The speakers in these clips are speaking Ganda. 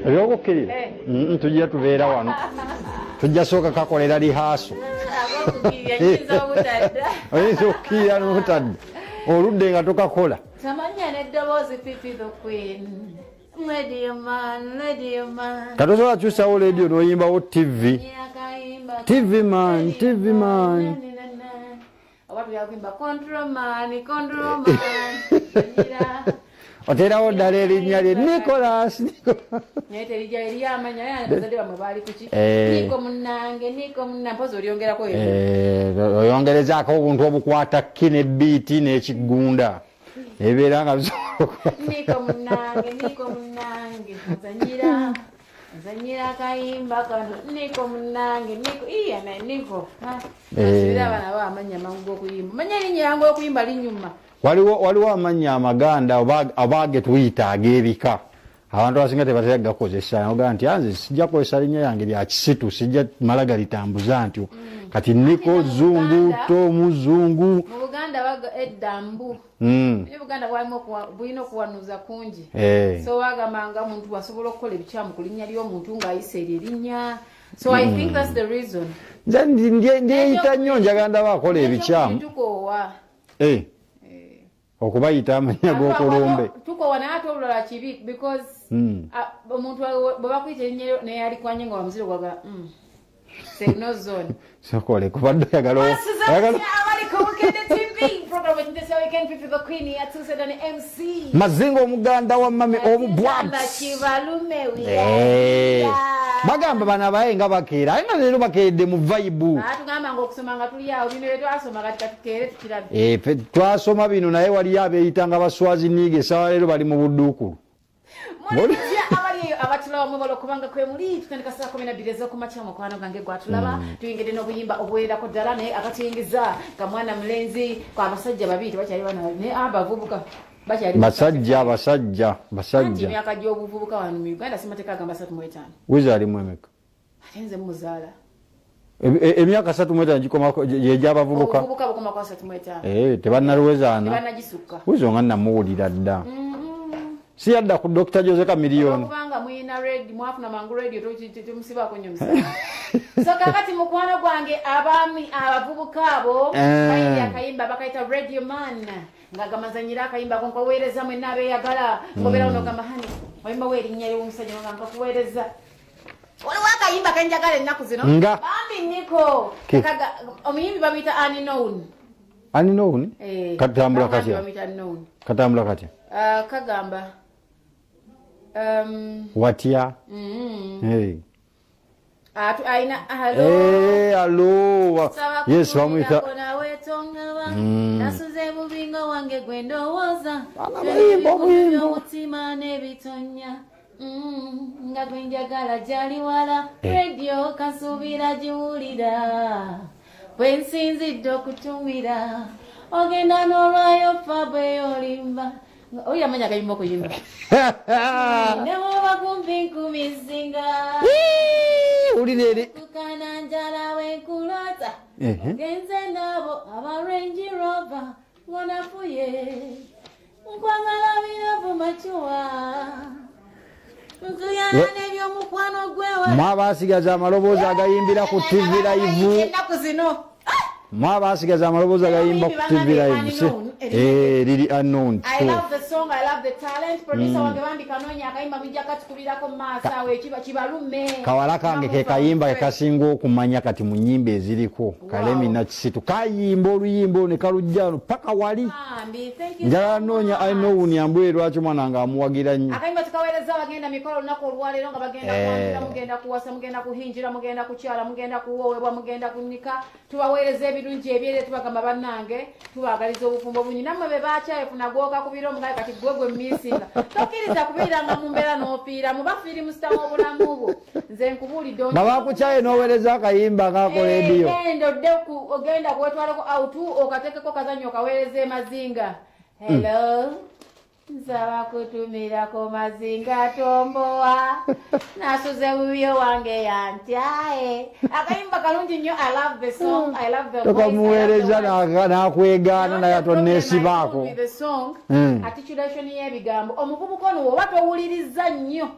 Ebyokukkirira tujja tubeera wano, tujja sooka kakolera lihaaso. Oyinza okukkirira n'obutadda oludde nga tukakola. Katosobola kyusawo leediyo n'oyimbawo TV. TV man, TV man. Oteerawo ddala erinnya lye Nicholas. Oyongerezaako obuntu obukwata ki ne biiti n'ekigunda. Ebeera nga Niko munnange, Niko munnange, nzanyira akayimba kano, Niko munnange, Niko, iya naye Niko. Asubira abaana bo amannya amangu g'okuyimba. Manya erinnya yangu okuyimba linyuma. Waliwo amannya amaganda oba ge tuyita ag'ebika. Abantu abasinga tebatera gakozesa. Ogaa nti anze sijja kukozesa linnya yange lya kisitu, sijja mala galitambuza ntyo. Kati Niko Zungu, Tomu Zungu. Mu Buganda baga edda mbu. Mu Buganda bulina okuwanuza kungi. So bagamba omuntu asobola okukola ebikyamu ku linnya ly'omuntu ng'ayisa eryo erinnya. So I think that's the reason. Nze ndiyita nnyo njagala ndaba akola ebikyamu. Tukoowa. Okubayita amannya g'okulumbe. Tukoowa naye ate olulala kibi because omuntu bwe bakuyita erinnya naye alikwanye nga wamuziro gwaga. No zone. Sokole kubadde oyagala Mazinga omuganda wa mami omubwat. Bagamba bana baye nga bakeera aye nga leero bakeeredde mu vibe. Twasoma bino naye waliyo abeeyitanga baswazi niiga essaawa leero bali mu budduukulu. Abatulaba mwebale okubanga kwe muli tutandika saa 12 ez'okumakya mukwano gange gwatulaba tuyingidde n'obuyimba obuwererako ddala naye akatuyingiza nga mwana mulenzi kwa abasajja babiri tebakyali baana naye abavubuka bakyali basajja basajja emyaka gy'obuvubuka wano mu Uganda simateeka agamba 35. Wiza ali mwemeka ate nze muzaala emyaka 35 gikomako gy'abavubuka obuvubuka bukomako 35 tebannaluwezaana tebannagisukka. Wiza nga namuwulira dda. Si yadda ku Dr. Jose Chameleone. Kubanga muyina radio, mwafuna mangu radio tumusibaako nnyo musana. So kakati mukwano gwange abaami abavubuka abo bayimbye akayimba bakayita Radio Man nga gamazanyira akayimba ako nkaweereza mwenna abeeyagala ngobeera ono gamba hani oyimbawo erinnya ly'omusajja nga nkakuweereza. Waliwo akayimba kenjagala ennaku zino bambi Niko omuyimbi bamuyita Unknown. Unknown? Katambula katya? Katambula katya? Kagamba watya. Hey. Aina hello. Hello. Yes, bamuyita. Nasuze bubingo wange gwendowooza. Omutima n'ebitonya. Nga gwenjagala gyali wala. Radio kasuubira giwulira. Bwe nsinzidde okutumira. Ogenda n'olwayo fa bwe olimba. Oyo amanya akayimba okuyimba. Ne bw'oba kumpi nkumisinga. Wulira eri. Kukana njala we nkulota. Ogenze nabo aba Range Rover ng'onafuye. Nkwagala biravu macuwa. Nkuyana n'ebyomukwano gwewa. Mwabasigaza amaloboozi agayimbira ku TV live. Ennaku zino. Mwabasigaza amaloboozi agayimba ku TV live. Liri unknown. I love the song, I love the talent. Producer wange bambi kanoonya akayimba mujja katukubirako mu maaso awo ekiba kibalume. Kawala kange ke kayimba ke kasinga okumanya kati mu nnyimba eziriko. Kalemi na Kisitu kayimba oluyimba ne kalujja paka wali. Njagala nnoonya unknown ambwe lwaki mwana nga amuwagira nnyo. Akayimba tukaweereza abagenda mikolo olunaku olwaleero nga bagenda kuwangira, mugenda kuwasa, mugenda kuhinjira, mugenda kukyala, mugenda kuwoowebwa, mugenda kunnika. Tubaweereza ebirungi ebyere tubagamba bannange tubaagaliza obufumbo bungi. Nammwe be bakyayefuna gwoka kubira omugaye kati gwe gwe mmisinga. Tokkiriza kubeeranga mu mbeera n'ofiira mubafiiri musitamu obulamu bwo. Nze nkubuulidde nga bakukyaye n'oweereza akayimba ng'ako leediyo. Genda odde ogenda kwetwalako out okateekeko kazannyo okaweereza emazinga. Hello. Nsaba kutumirako mazinga tombowa nasuze wuyo wange yantyaye. Akayimba kalungi nnyo. I love the song, I love the voice. Tokamuweereza n'akwegaana naye atonneesibaako. The song, articulation y'ebigambo. Omuvubuka ono woba towuliriza nnyo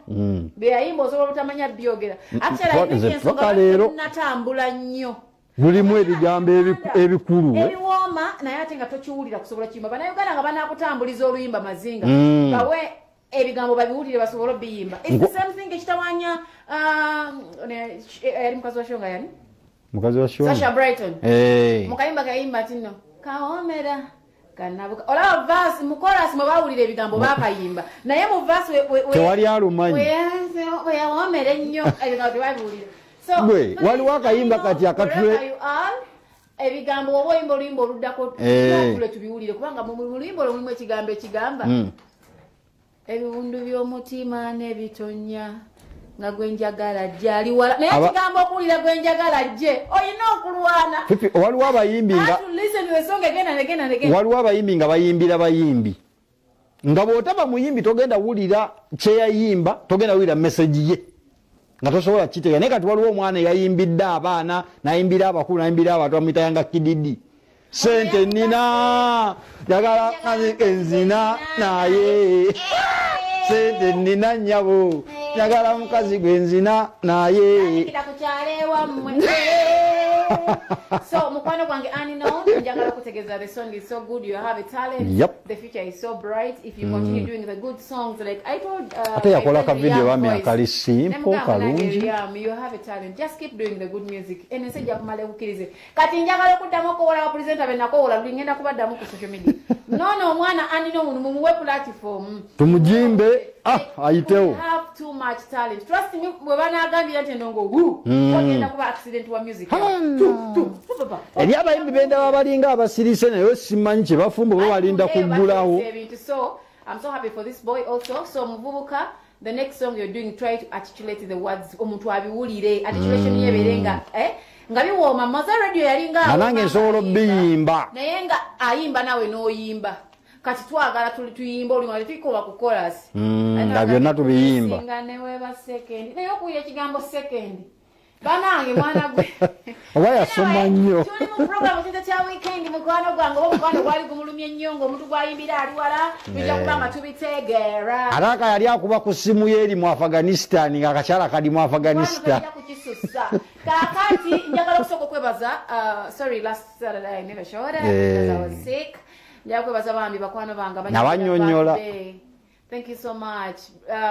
bye yayimba osobola obutamanya byogera. Actually, ensonga natambula nnyo. Mulimu ebigambo ebikulu ebiwooma naye ate nga tokiwulira kusobola kiyimba. Bannayuganda nga banaakutambuliza oluyimba mazinga bawe ebigambo babiwulire basobole obiyimba. It's the same thing ekitawanya yali mukazi wa Shonga, yani mukazi wa Shonga Sasha Brighton mukayimba kayimba ati nno kawomera kanabuka. Olaba verse mu chorus mwe bawulira ebigambo bakayimba naye mu verse tewali alumanyi weyawomera ennyo ebigambo tebabiwulira. Waliwo akayimba kati akatule ebigambo oba oyimba oluyimba oluddako tule tubiwulire kubanga mu luyimba olwo mulimu ekigambo ekigamba ebiwundu by'omutima n'ebitonya nga gwe njagala jje ali wala. Naye ekigambo okuwulira gwe njagala jje olina okulwana. Waliwo abayimbi nga waliwo abayimbi nga bayimbira bayimbi nga bw'otaba muyimbi togenda wulira kyeyayimba, togenda wulira message ye nga tosobola kitegeera. Naye kati waliwo omwana eyayimbidde abaana nayimbira abakulu nayimbira abantu bamuyita Yanga Kididi. Sente nina njagala enzina naye sente nina nnyabo njagala mukazi gwe nzina naye. So mukwano gwange Anino, njagala kutegeeza the song is so good, you have a talent. Yep. The future is so bright if you continue doing the good songs like I told ate yakola ka video bambi akali simple kalungi. You have a talent, just keep doing the good music. Ensi ejja kumala ekukkirize. Kati njagala okuddamu okuwola ba presenter be nakowola luli ngenda kubaddamu ku social media. Nono omwana Anino mumuwe platform tumujimbe ayitewo. You have too much talent, trust me. Bwe banagambira nti endongo wu ogenda kuba accident wa music. Eri abayimbi bendaba balinga abasirise naye simanyi kye bafumba oba balinda kuggulawo. So I'm so happy for this boy also. So muvubuka, the next song you're doing, try to articulate the words omuntu abiwulire. Articulation yeberenga nga biwooma. Maza radio yalinga nange nsobola obiyimba naye nga ayimba nawe n'oyimba. Kati twagala tuyimba oluyimba tetukoba ku chorus nga byonna tubiyimba. Singa neweba second naye okuwulira ekigambo second banange mwana gwe oba yasoma nnyo. Tuli mu program kintu kya weekend mukwano gwange oba omukwano gwali gumulumye nnyo ng'omuntu gwayimbira ali wala tujja kuba nga tubitegeera. Alaka yali akuba ku ssimu ye eri mu Afghanistan nga akakyala kali mu Afghanistan. Kukisusa. Kaakati njagala okusooka okwebaza sorry last Saturday I never showed up because I was sick. Njagala kwebaza bambi bakwano bange nabanyonnyola. Thank you so much.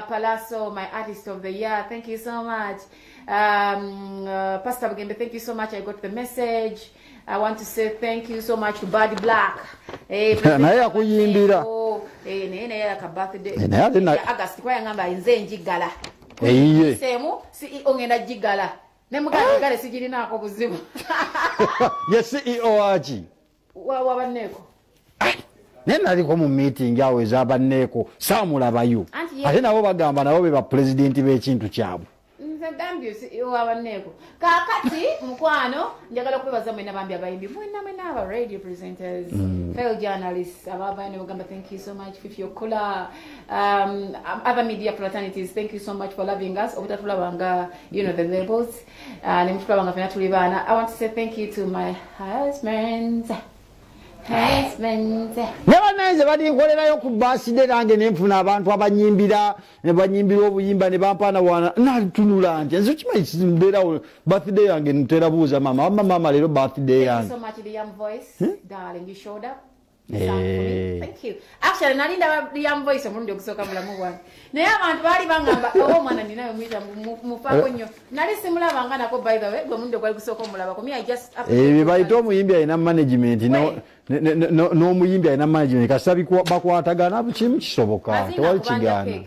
Palazzo, my artist of the year. Thank you so much. Pastor Bugembe, thank you so much. I got the message. I want to say thank you so much to Bad Black. Naye akuyimbira. Naye aka birthday. August kwa yangamba nze njigala. Eyiye. Semu CEO ngenda jigala. Ne muganda gale sijirinaako buzibu. Ye CEO wachi? Wa baneko. Naye naliko mu meeting awo ez'abanneeko saamulabayo. Ate nabo bagamba nabo be bapulezidenti b'ekintu kyabwe. Nze gambye CEO abanneeko. Kaakati mukwano njagala okwebaza mwenna bambi abayimbi mwenna mwenna aba radio presenters, fellow journalists abavayo ne bagamba thank you so much Fifi Okola, other media fraternities, thank you so much for loving us. Obutatulabanga, you know the labels. Ne mutulabanga ffenna tuli baana. I want to say thank you to my husband. Ne bannange balinkolerayo ku baaside nange ne nfuna abantu abanyimbira ne banyimbira obuyimba ne bampaana wana natunula nti nze kimanyi mbeerawo birthday yange ntera buuza maama wamma maama leero birthday yange. Thank you so much Liam Voice, darling, you showed up. Thank you. Actually nalinda Liam Voice omulundi ogusooka mu bulamu bwange naye abantu baali bangamba oba omwana ninayo muyita mufaako nnyo. Nali simulabanga nako by the way gwe omulundi ogwali gusooka omulabako. Me I just bye bayita omuyimbi alina management n'omuyimbi alina management kasita bakwatagana kimu kisoboka tewali kigaana.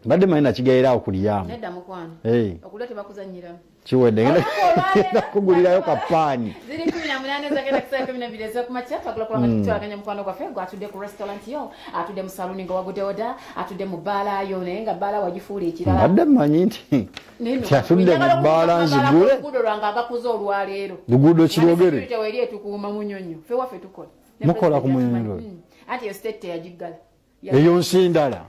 Mbadde manyi nakigayiraawo ku Liam. Nedda mukwano. Okulya tebakuzannyiramu. Kiwedde ngenda kugulirayo kapaani. Ziri 18 zagenda ku ssaawa 12 ez'okumakya twagala okulaba nga tutwalaganya mukwano gwaffe gwatudde ku restaurant yo, atudde mu saluni nga wagudde oda, atudde mu bbaala yo naye nga bbaala wagifuula ekirala. Mbadde mmanyi nti atudde mu bbaala nzigule. Oluguudo lwange agakuze olwaleero. Luguudo Kirwogere. Weri etukuuma Munyonyo. Ffe waffe tukola. Mukola ku Munyonyo. Anti yo state teyagiggala. Eyo nsi ndala.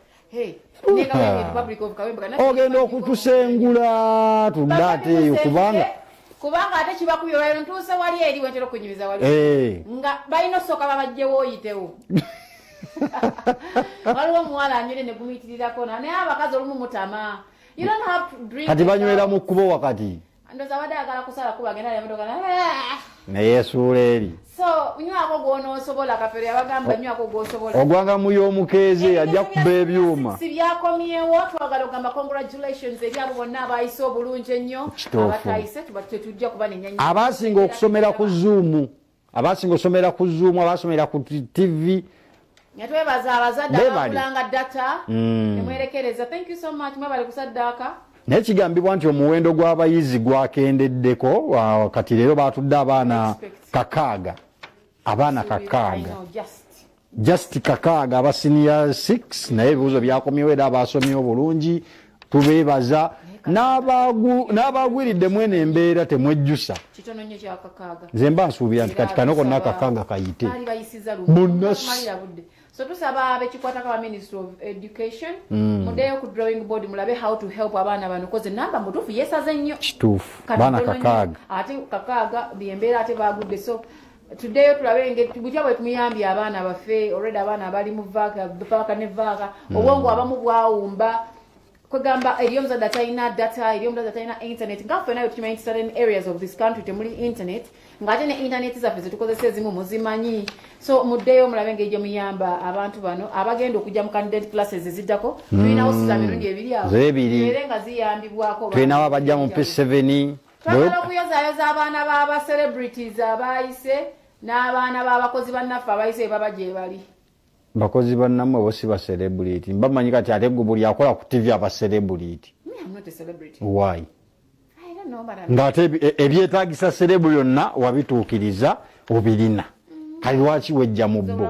Ogenda okutusengula tudde ate eyo kubanga kubanga ate kibakubye olwaleero ntuuse wali eri wentera okunyumiza wali nga balina osooka babajjewo oyitewo. Waliwo omuwala anywere ne gumuyitirirako naye abakazi olumu mutama. You don't have to drink. Kati banywera mu kkubo wakati. Ndowooza abadde ayagala kusala kuba agenda emotoka neyeesuula eri. So nywako gw'onoosobola. Kafeero yabagamba nywako gw'osobola. Ogwanga muyomukeeze ajja kuba ebyuma. Si byakomyewo, twagala okugamba congratulations eri abo bonna abayise obulungi ennyo. Abatayise tetujja kuba nenyanya. Abasinga okusomera ku Zoom, abasinga okusomera ku Zoom, abasomera ku TV. Twebaza abazadde abagulanga data nemwerekereza. Thank you so much, mwebale kusaddaaka. Naye kigambibwa nti omuwendo gw'abayizi gwakendeddeko. Kati leero batudde abaana 6, abaana 6, just 6 aba senior 6. Naye ebibuuzo byakomyewo era abasomye obulungi tubeebaza. N'abagwiridde mwene embeera temwejjusa. Kitono nnyo kya 6. Nze mba nsuubira nti kati kano konna 6 kayite bonna. So tusaba abekikwatako aba Ministry of Education muddeyo ku drawing board mulabe how to help abaana bano, koze namba mutuufu yeesaze nnyo. Kituufu, baana 6 ate 6 byembeera ate bagudde. So tuddeyo tulabe engeri butya bwe tumuyambye abaana baffe. Already abaana bali mu vaaka vaaka ne vaaka, obwongo abamu bwawumba. Kwegamba eriyo omuzadde atalina data, eriyo omuzadde atalina internet. Nga ffenna tukimanyi nti certain areas of this country temuli internet, ng'ate ne internet zaffe zetukozesa ezimu muzimanyi. So muddeyo mulabe engeri gye muyamba abantu bano abagenda okujja mu candidate classes eziddako. Tulinawo siza mirundi ebiri awo era nga ziyambibwako. Tulinawo abajja mu P7. Twagala okuyozaayoza abaana b'aba celebrities abayise n'abaana b'abakozi bannaffe abayise baba gye bali. Bakozi bannammwe bo si ba celebrity. Mbamanyi kati ate gwe buli akola ku TV aba celebrity. Me, I'm not a celebrity. Why? I don't know, but ng'ate ebyetaagisa celeb byonna wabituukiriza obirina. Kali lwaki wejja mu bo?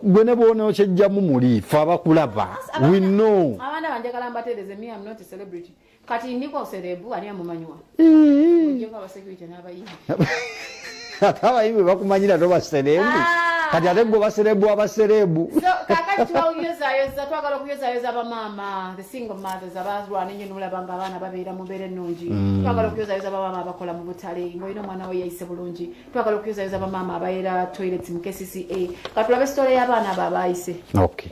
Gwe ne bw'onookyejjamu muli ffe abakulaba. We know. Abaana banjagala mbateereze, me, I'm not a celebrity. Kati ndiko celeb ani amumanyiwa? Ojjeko aba security n'abayimbi. Ate abayimbi bakumanyira toba celeb. Kati ate gwe baserebu abaserebu. So kakati twawuyozayoza, twagala okuyozayoza abamaama, the single mothers abalwana ennyo n'olaba nga abaana babeera mu mbeera ennungi. Twagala okuyozayoza abamaama abakola mu butale ng'olina omwana we yayise bulungi. Twagala okuyozayoza abamaama abayera toilets mu KCCA. Katulabe story y'abaana abo abayise.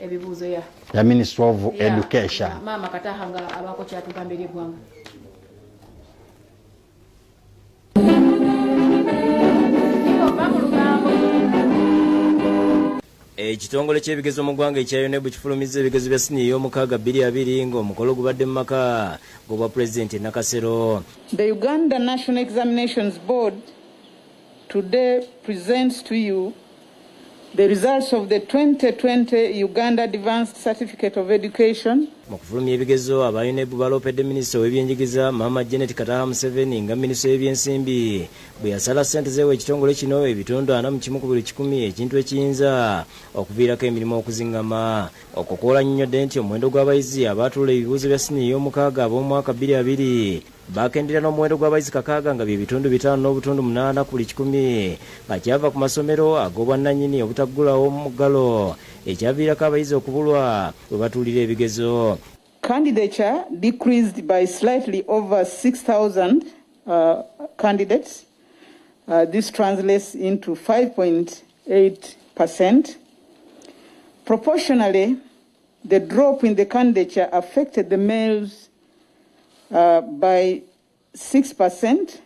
Ebibuuzo ya Ministry of Education. Maama Kataha nga abaako kyatugamba eri eggwanga. Ekitongole ky'ebigezo mu ggwanga ekya UNEB kifulumizza ebigezo bya siniya ey'omukaaga 2020 ng'omukolo gubadde mu maka g'obwa pulezidenti e Nakasero. The Uganda National Examinations Board today presents to you the results of the 2020 Uganda Advanced Certificate of Education. Mu kufulumya ebigezo aba UNEB baloopedde minisita w'ebyenjigiriza Mama Janet Kataha Museveni nga minisita w'ebyensimbi bwe yasala ssente zeewa ekitongole kino ebitundu 41 ku buli 100, ekintu ekiyinza okuviirako emirimu okuzingama. Okwo kwola nnyonnyodde nti omuwendo gw'abayizi abaatuula ebibuuzo bya siniya ey'omukaaga ab'omwaka 2020 bakendera n'omuwendo gw'abayizi 6 nga bye bitundu 5.8 ku buli 100 nga kyava ku masomero ag'obwannannyini obutaggulawo muggalo ekyaviirako abayizi okubulwa we batuulira ebigezo. Candidature decreased by slightly over 6,000 candidates. This translates into 5.8%. Proportionally, the drop in the candidature affected the males by 6%,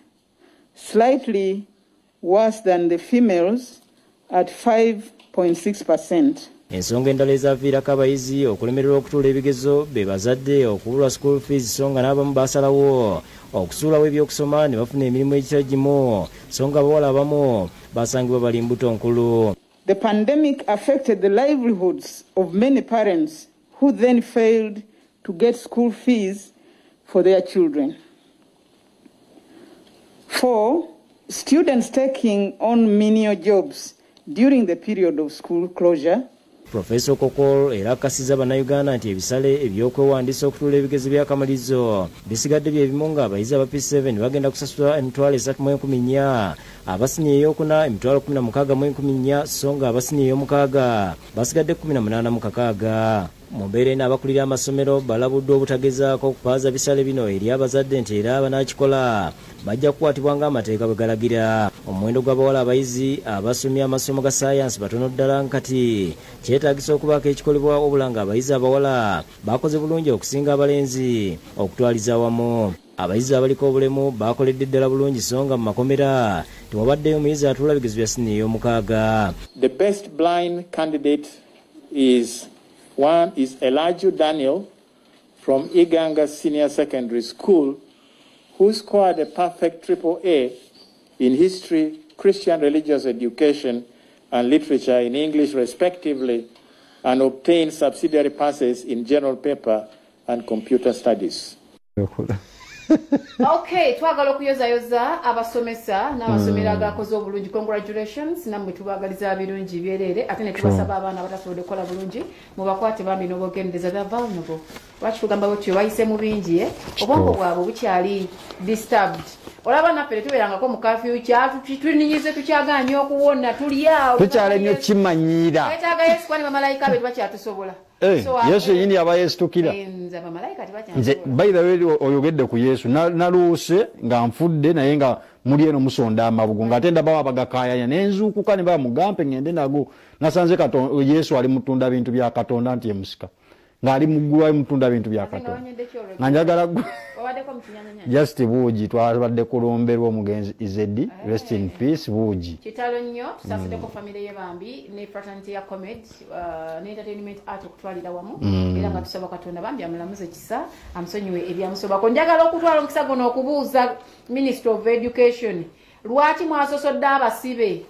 slightly worse than the females at 5.6%. Ensonga endala ezaviirako abayizi okulemererwa okutuula ebigezo be bazadde okubulwa school fees, so nga n'abamu basalawo okusuulawo ebyokusoma ne bafuna emirimu egitali gimu, so nga abawala abamu basangibwa bali mbuto nkulu. The pandemic affected the livelihoods of many parents who then failed to get school fees for their children. 4, students taking on menial jobs during the period of school closure. Professor Kokol era akasiza bannayuganda nti ebisale ebyokwewandiisa okutuula ebigezo by'akamalirizo bisigadde bye bimu, nga abayizi aba P7 bagenda kusasula 314,000, Abasiniya eyokuna 16,400, so nga abasiniya ey'omukaaga basigadde 18,600. Mu mbeera eno abakulira amasomero balabuddwa obutagezaako okupaaza bisale bino eri abazadde, nti era abanaakikola bajja kukwatibwa ng'amateeka bwe galagira. Omuwendo gw'abawala abayizi abasomye amasomo ga sayansi batono ddala, nkati kyetaagisa okubaako ekikolebwa, wabula ng'abayizi abawala bakoze bulungi okusinga abalenzi okutwaliza awamu. Abayizi abaliko obulemu bakoledde ddala bulungi, so nga mu makomera tewabaddeyo omuyizi atuula bigezo bya siniya ey'omukaaga. The best blind candidate is one is Elijah Daniel from Iganga Senior Secondary School, who scored a perfect triple A in history, Christian religious education, and literature in English respectively, and obtained subsidiary passes in general paper and computer studies. Okay, twagala okuyozayoza abasomesa n'abasomero agakoze obulungi. Congratulations, nammwe tubaagaliza birungi byereere, ate ne tubasaba abaana abatasobodde kukola bulungi mubakwate bambi n'obwegendereza, they're vulnerable. Lwaki tugamba bwetyo? Bayise mu bingi, eh? Obwongo bwabwe bukyali disturbed. Olaba naffe tetubeerangako mu curfew, tuninyize, tukyaganye okuwona, tuli awo. Tukyala nnyo kimanyiira. Twetaaga Yesu, kwani bamalayika be tebakyatusobola. Eh, Yesu yenyini aba yeesitukira. Nze abamalayika Nze tebakyansobola. By the way, oyogedde ku Yesu, naluuse nga nfudde, naye nga muli eno musonda amabugo, ng'ate ndabawo abagakayanya, nenzuukuka ne bamugampe ngende nago. Nasanze Yesu ali mutunda bintu bya Katonda, nti emusika ng'ali muggulu ali mutunda bintu bya Ate nga Katonda. wanywedde ki olwo? Nga njagala Wabaddeko mu kinyanyanya? Just buugi, twabadde ku lumbe lw'omugenzi Izedi, rest in peace, buugi. Kitalo nnyo, tusasiddeko famire ye bambi ne fraternity ya comedy ne entertainment art okutwalira wamu, era nga tusaba Katonda bambi amulamuze kisa, amusonyiwe ebyamusobako. Njagala okutwala omukisa guno okubuuza Ministry of Education, lwaki mwasosodde abasibe,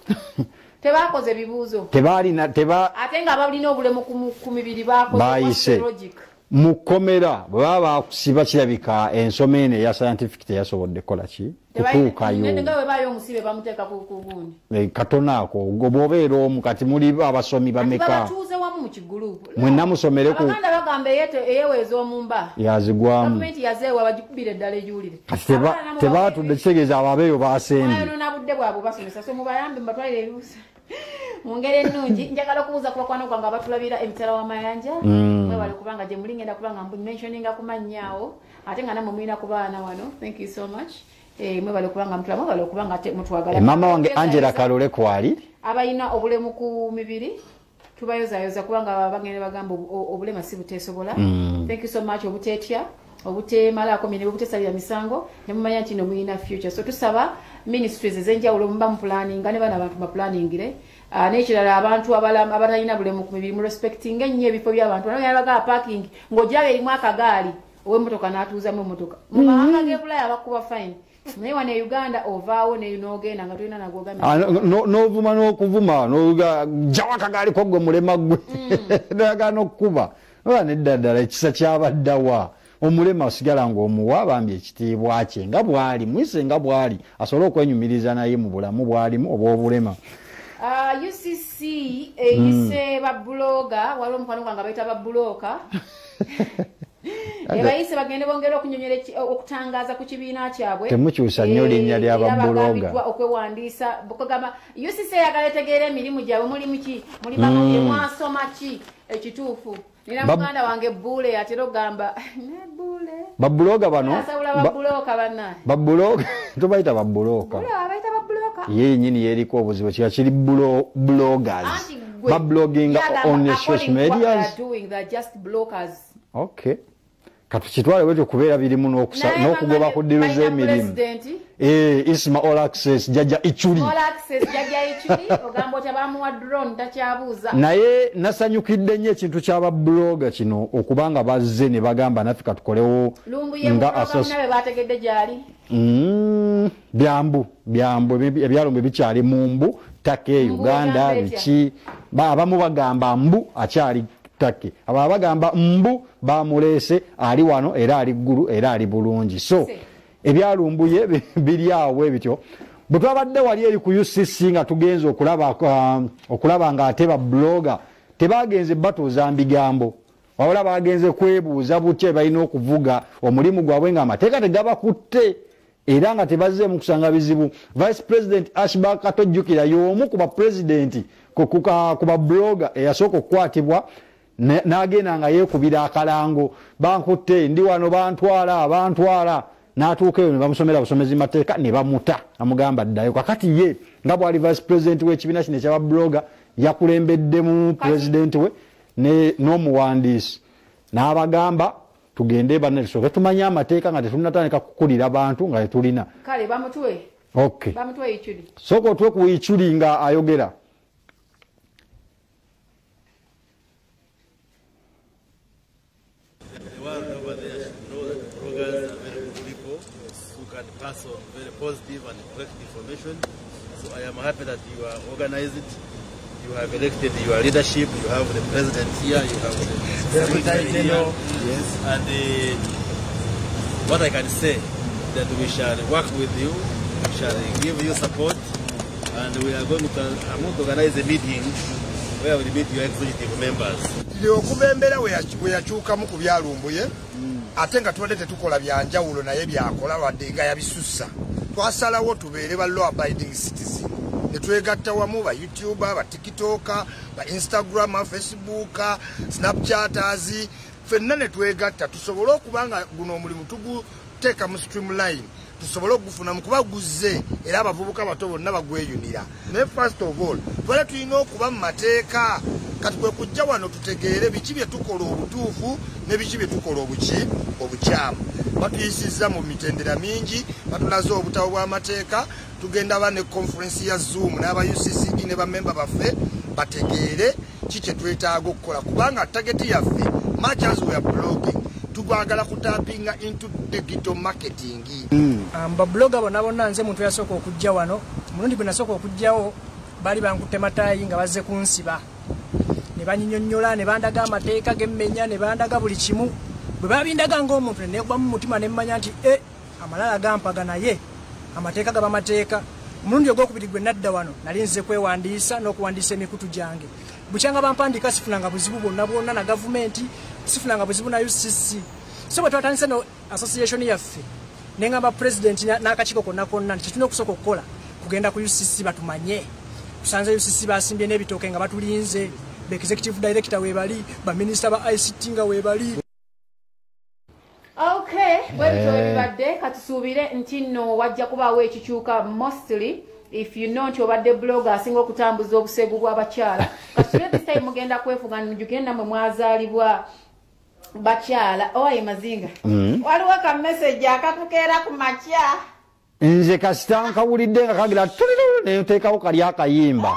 tebakoze bibuuzo? Tebalina teba Ate nga balina obulemu ku mibiri bakoze. Bayise. What's the logic? Mu kkomera bwe baba bakusiba, kirabika ensoma eno eya scientific teyasobodde kukola ki kutuukayo. Nga bwe baayo omusibe bamuteeka ku gundi. Eh, katono ako bw'obeera omu, kati muli abasomi bameka? Babatuuze wamu mu kigulupu. Mwenna musomere ku Abaganda bagamba eyeweeza omumba. Yazigwamu. Gavumenti yazeewa, bagikubira eddala egiwulire. Kati tebatudde, kitegeeza abo abeeyo basembye. Bayonoona budde bwabwe basomesa, so mubayambe, mubatwalire ebibuuzo mu ngeri ennungi. Njagala okubuuza ku bakwano gwange abatulabira emitala w'amayanja. Mwebale kubanga gye muli, ngenda kubanga mentioninga ku mannya awo, ate nga nammwe mulina ku baana wano. Thank you so much. Eh, mwebale kubanga mutula, mwebale okubanga ate mutwagala. Maama wange Angela Kalole kwali. Abalina obulemu ku mibiri tubayozayoza, kubanga bagenda bagamba obulema si buteesobola. Thank you so much, obuteetya, obutemalako mirimu, obutesalira misango, nemumanya nti no muyina future. So tusaba ministries ez'enjawulo muba mupulaninga ne bana abantu baplaningire. Ah, n'ekirala, abantu abatalina bulemu ku mibiri, murespectinga ennyo ebifo by'abantu. Bagaa parking ng'ogiraba erimu akagaali, ow'emmotoka n'atuuzamu emmotoka. Mu mawanga g'ebulaya bakuba fine, naye wano e Uganda ovaawo n'ogenda nga tolina nagwogambye. Ah, n'ovuma n'okuvuma, noga jawo akagaali ko gwe mulema gwe, noyagala n'okkuba oba nedda. Ddala ekisa kyabaddawa? Omulema osigala ng'omuwa bambi ekitiibwa kye nga bw'ali, mwise nga bw'ali, asobole okwenyumiriza naye mu bulamu bw'alimu obw'obulema. Ah, UCC eyise babuloga, waliwo omukwano gwange abayita babuloka, ebayise bagende bongere okunyonyola okutangaza ku kibiina kyabwe. Temukyusa nnyo linnya lya Era babuloga. bagambiddwa okwewandiisa. Kugamba UCC eyagala etegeera emirimu gyabwe, mulimu ki, muli bamawulire, mwasoma ki ekituufu. Nina muganda wange Buule atera okugamba ne Buule. Babuloga bano Asabula babuloka bannaye. Babuloga tubayita babuloka. Buule abayita babuloka. Ye yenyini yeriko obuzibu, kika kiri bloggers. Anti gwe, Bablogging yagamba, on the according social to what they medias. are doing, they're just blockers. Okay, katukitwale bwetyo kubeera birimu Naye n'okugoba ku ddiru balina z'emirimu. President, Eh, Isma All Access, Jajja Ichuli. All Access, Jajja Ichuli, ogamba otya? Bamuwa drone, takyabuuza. Naye nasanyukidde nnyo ekintu ky'ababloga kino, okubanga bazze ne bagamba naffe katukolewo. Lumbu ye Nga buloga munabe bategedde gyali. Byambu byambu ebyalumbu bikyali mu mbu Take Mbu Uganda. egamba etya? Biki, abamu bagamba mbu akyali Take, abalala bagamba mbu bamuleese, ali wano era ali ggulu era ali bulungi. So ebyalumbuye biri awo bwe bityo. Bwe twabadde wali eri ku UCC nga tugenze okulaba nga ate babloga tebagenze batuuza mbigambo, wabula bagenze kwebuuza butya balina okuvuga omulimu gwabwe nga amateeka tegabakutte. Era nga tebazzeemu kusanga bizibu. Vice President Ashburg Kato jjukira y'omu ku bapulezidenti ku bablogger eyasooka okukwatibwa, n'agenda nga yeekubira akalango, bankutte, ndi wano, bantwala, bantwala, n'atuuka eyo ne bamusomera busomezi mateeka ne bamuta, amugamba ddayo. Kakati ye nga bw'ali vice president w'ekibiina kino eky'abablogger, yakulembeddemu president we n'omuwandiisi, n'abagamba tugende banne tusooke tumanye amateeka nga tetunnatandika kukulira bantu nga tetulina. Kale bamutuwe. Okay. Bamutuwe Ichuli. Sooka otuwe ku Ichuli nga ayogera. The world over there should know that bloggers are very good people who can pass on very positive and correct information. So I am happy that you are organized. You have elected your leadership. You have the president here. You have the secretary here. Yes. And what I can say that we shall work with you. We shall give you support, and we are going to. I'm going to organize a meeting where we meet your executive members. Okuva embeera we yakyukamu ku byalumbuye, ate nga tubadde tetukola byanjawulo naye byakola wadde nga yabisussa, twasalawo tubeere ba law abiding citizen ne twegatta wamu, ba YouTuber, ba TikToker, ba Instagram, Facebook, Snapchatters, ffenna ne twegatta tusobole okuba nga guno omulimu tuguteeka mu streamline, tusobole okugufunamu kuba guzze era abavubuka bato bonna bagweyunira. Naye first of all twali tulina okuba mu mateeka. Kati kwe kujja wano tutegeere biki bye tukola obutuufu ne biki bye tukola obukyamu. Batuyisizza mu mitendera mingi, batulaze obutabo bw'amateeka. Tugenda ba ne conference ya Zoom n'aba UCCD ne bamemba baffe bategeere ki kye twetaaga okukola, kubanga target yaffe, much as we are blogging, tugwagala kutapinga into digital marketing. Bablogger bonna bonna, nze muntu yasooka okujja wano. Omulundi gwe nasooka okujjawo baali bankutte mataayi nga bazze kunsiba, ne banyinyonnyola ne bandaga amateeka gemmenya ne bandaga buli kimu. Bwe babindaga ng'omuntu ne neekubamu mu mutima ne mmanya nti e amalala gampaga, naye amateeka gaba mateeka. Omulundi ogwokubiri gwe nadda wano nali nze kwewandiisa n'okuwandiisa emikutu gyange. Bukyanga bampandiika sifunanga buzibu bwonna bwonna na gavumenti, sifunanga buzibu na UCC. So bwe twatandise no association yaffe, ne ngamba president n'akakiiko konna konna nti kyetulina okusooka okukola kugenda ku UCC batumanye. Tusanze UCC basimbye n'ebitooke nga batulinze, ba executive director weebali, baminisita ba ICT nga weebali. Okay, bwebityo bibadde. Katusuubire nti nno wajja kubaawo ekikyuka, mostly if you know nti obadde blogger asinga okutambuza obuseegu bw'abakyala. Katusuubire this time mugenda kwefuga. Mujjukire nammwe mwazaalibwa bakyala. Owaye Mazinga, waliwo ka message akatukeera ku makya. Nze kasita nkawulidde nga kagira tululu nenteekawo kali akayimba.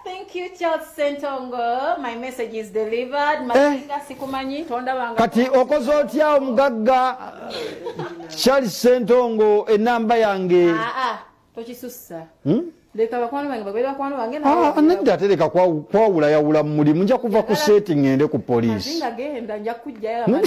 Thank you, Charles Sentongo. My message is delivered. Mazinga, sikumanyi, tondabanga. Kati okoze otya omugagga Charles Sentongo? Enamba yange. Ah ah, tokisussa. Leka bakwano bange babeere bakwano bange. Ah, nedda, tereka kwawulayawula mu mulimu. Nja kuva ku set ngende ku poliisi. Mazinga, genda, nja kujjayo.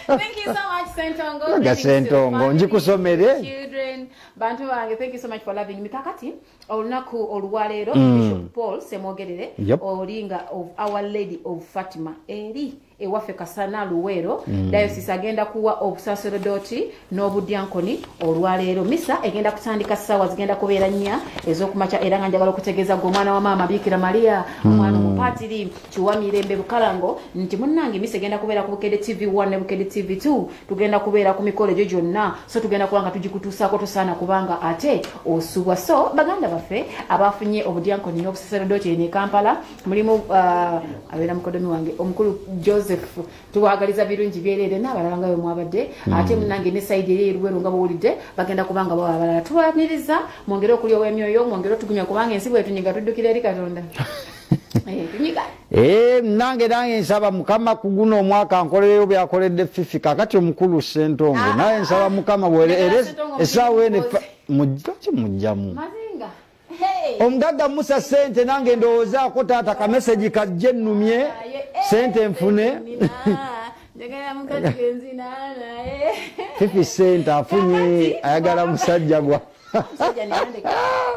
Thank you so much, Sentongo. Nga Greetings to the Sentongo, family, njikusomere. children, bantu bange, thank you so much for loving me. Kakati olunaku olwaleero Bishop Paul Semwogerere olinga of Our Lady of Fatima eri ewaffe Kasana Luweero Diocese agenda kuwa obusaserodoti n'obudyankoni olwaleero. Misa egenda kutandika ssaawa zigenda kubeera 4 ez'okumakya, era nga njagala okutegeeza gwe omwana wa maama Biikira Maria, omwana omupatiri Kiwa Mirembe Bukalango, nti munnange misa egenda kubeera ku Bukedde TV 1 ne Bukedde TV 2. Tugenda kubeera ku mikolo egyo gyonna, so tugenda kuba nga tugikutuusaako, tosaana kubanga ate osubwa. So baganda baffe abafunye obudyankoni n'obusaserodoti eno e Kampala mulimu abeera mukodomi wange omukulu Joseph, tuwagaliza birungi byereere n'abalala nga bwe mwabadde. Ate munange ne side eri eruweru nga bwowulidde bagenda kubanga bawa abalala. Tubaniriza, mwongere okulyowa emyoyo, mwongere otugumya, kubanga ensi bwetunyiga tuddukira eri Katonda. Tunyiga. Nange nsaba Mukama ku guno omwaka nkolereyo byakoledde Fifi. Kakati omukulu Sentongo, naye nsaba Mukama bwere Njagala era Sentongo essaawa eno mugende. Mujja mujjamu. Mazinga, hey. Omugagga Musa sente, nange ndowoozaako taata kamesegi kajje ennumye sente nfune. Nina, njagala mukazi genzina naye. Fifi sente afunye, Kakati, ayagala musajja gwa Musajja neyandeka.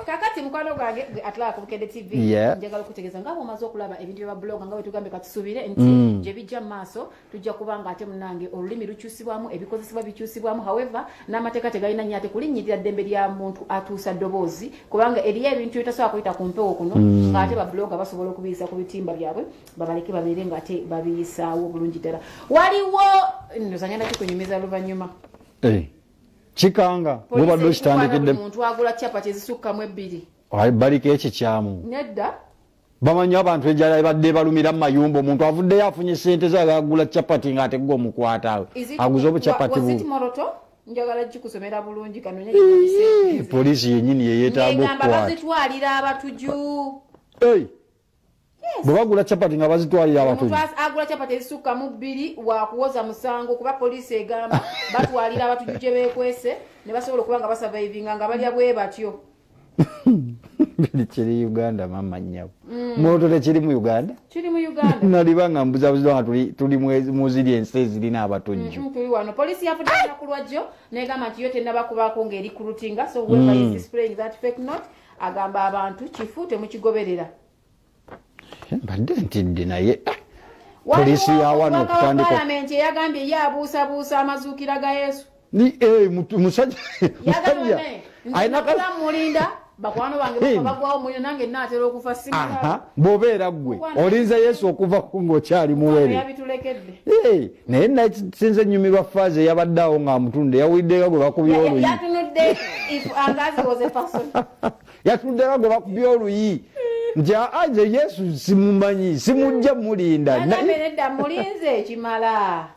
Kakati mukwano gwange atulaba ku Bukedde TV, njagala okutegeeza nga bw'omaze okulaba ebintu bya blog nga bwe tugambye, katusuubire nti gye bijja mu maaso tujja kuba nga ate munnange olulimi lukyusibwamu, ebikozesebwa bikyusibwamu. However, n'amateeka tegalina nnyo ate kulinnyirira ddembe lya muntu atuusa ddoboozi, kubanga eriyo ebintu ebitasobola kuyita ku mpewo kuno, ng'ate babloga basobola okubiyisa ku bitimba byabwe, babaleke babeere ng'ate babiyisaawo bulungi ddala. Waliwo nno ngenda kikunyumiza luvannyuma. Kikanga gubadde okitandikidde. Omuntu agula capati ezisukkamu ebbiri. Baliko ekikyamu. Nedda. Bamanyi abantu enjala ebadde balumira mu mayumba, omuntu avuddeyo afunye sente ze agula capati ng'ate gwe omukwata aguze obucapati. Was it Moroto? Njagala kikusomera bulungi kano. Poliisi yennyini yeyeetaaga Ngamba okukwata. Bazitwalira abatuju. Bwe bagula capati nga bazitwalira abatuju. Omuntu agula capati ezisukkamu bbiri wakuwoza musango, kuba poliisi egamba batwalira abatuju gye beekwese ne basobola okuba nga basurvivinga nga balya bwe batyo. Kiri Uganda, mama nnyabo. Moroto tekiri mu Uganda? Kiri mu Uganda. Naliba nga mbuzabuzibwa nga tuli mu ziri ensi ezirina abatujju. Tuli wano. Poliisi yavudde olunaku lwajjo negamba nti yo tennaba kubaako ng'erikurutinga, so whoever is displaying that fake note, agamba abantu kifu temukigoberera. Mbadde ntidde, naye poliisi ya wano okutandika Palamenti eyagambye ye abuusabuusa amazuukira ga Yesu. Ni musajja Yagambye musajja alina mulinda bakwano bange bafa bagwawo muliro, nange naatera okufa. Aha, bw'obeera ggwe olinze Yesu okuva ku ng'okyali muwere. Yabitulekedde. Naye nasinze nyumirwa faaza eyabadde awo ng'amutundde, yawuliddeka gwe bakubye oluyi. Yatunudde if Angazi was a person. Yatunuddeka gwe bakubye oluyi nti aa, nze Yesu simumanyi, simujja mulinda. Yagambye nedda, mulinze ekimala,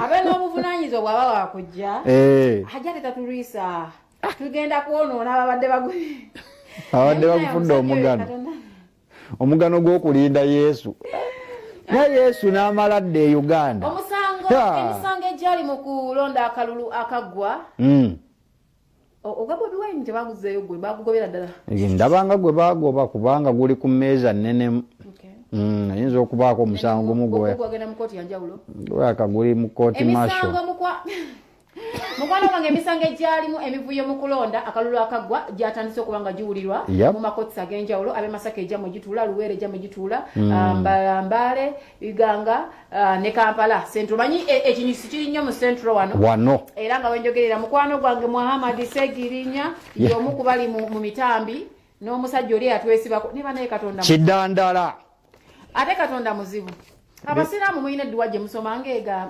abe n'obuvunanyizibwa bw'aba wakujja ajja tetatulwisa, tugenda kwonoona ababadde bagu Abadde bagufudde omugano, omugano gw'okulinda Yesu, naye Yesu n'amala dda e Uganda. Omusango, emisango egyali mu kulonda akalulu akaggwa, ogwa Bobi Wine tebaguzeeyo, gwe bagugobera ddala. Ndabanga gwe bagoba kubanga guli ku mmeeza nnene. Ayinza okubaako omusango gumu gwe Gwagenda mu kooti yanjawulo. Gwaka guli mu kooti masho. Emisango mukwano gwange, emisango egyalimu emivuyo mu kulonda akalulu akaggwa gyatandise okuba nga giwulirwa mu makooti ag'enjawulo. Ab'e Masaka ejjamu gituula, Luweero ejjamu gituula, Mbale, Iganga ne Kampala Central. Manyi ekinyusi kiri nnyo mu Central wano. Wano. Era nga wenjogerera, mukwano gwange Muhammad Segirinya y'omu ku bali mu mitambi n'omusajja oli eyatwesibako ne banaye. Katonda Kidandala. Ate Katonda muzibu. Abasiraamu mulina edduwa gye musoma ngaega,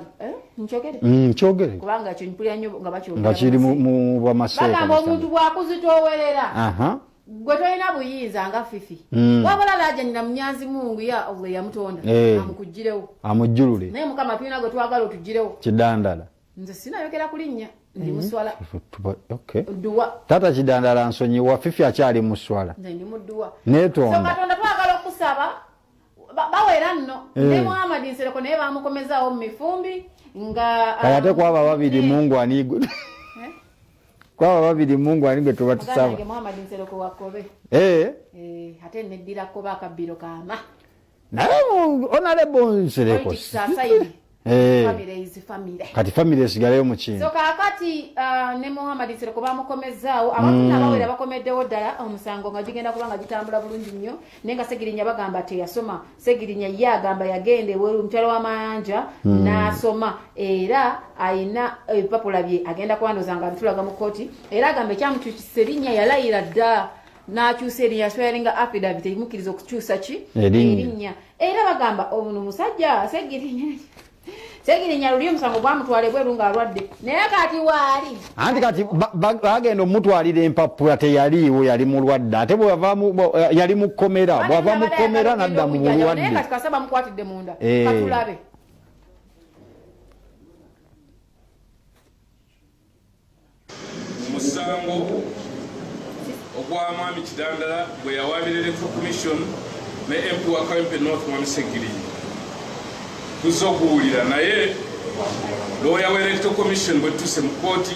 nkyogere? Kyogere. Kubanga kyo mpulira nnyo nga bakyogera. Nga kiri mu bamaseeka. Bagamba omuntu bw'akuzitoowerera, gwe tolina buyinza nga fifi, wabula laajanira munyanzi Mungu ya Allah yamutonda amukugirewo. Amujjulule. Naye Mukama, tulina gwe twagala otugirewo. Kidandala. Nze sinayogera ku linnya, ndi muswala. Okay. Dduwa. Taata Kidandala, nsonyiwa, fifi akyali mu swala. Nze ndi mu dduwa. So Neetonda. Katonda twagala okusaba bawera nno. Ne Muhammad Nsereko naye bamukomezaawo mu mifumbi nga Kale ate kwaba babiri, Mungu ani gwe kwaba babiri, Mungu ani gwe tuba Muganda tusaba? wange Muhammad Nsereko wakobe. Ate neddirako bakabbiro kaama. Naye honorable Nsereko Politics aside, family is family. Kati family esigaleyo mu kintu. So kaakati ne Muhammad Nsereko bamukomezaawo. Abantu nabawera bakomeddewo ddala omusango nga gigenda kuba nga gitambula bulungi nnyo. Naye nga Segirinya bagamba teyasoma. Segirinya ye agamba yagenda ebweru omukyalo w'amayanja n'asoma, era ayina ebipapula bye agenda kubandoza nga abitulaga mu kooti. Era agamba ekyamukyukisa erinnya, yalayira dda n'akyusa erinnya, swearinga affidavit emukkiriza okukyusa ki? Erinnya. Erinnya. Era bagamba ono musajja Segirinya, Segirinya luli omusango gwamutwala ebweru ng'alwadde, naye kati waali. Anti kati bagenda omutwalira empapula teyaliiwo, yali mulwadde. Ate yali mu kkomera, bwava mu kkomera nadda mu Naye bulwadde. kati kasa bamukwatidde munda. Katulabe. Omusango ogwa mwami Kidandala gwe yawaabira Electoral Commission ne MP wa Kawempe North mwami Segirinya tuzze okuwulira, naye looya wa Electoral Commission bwe tutuse mu kooti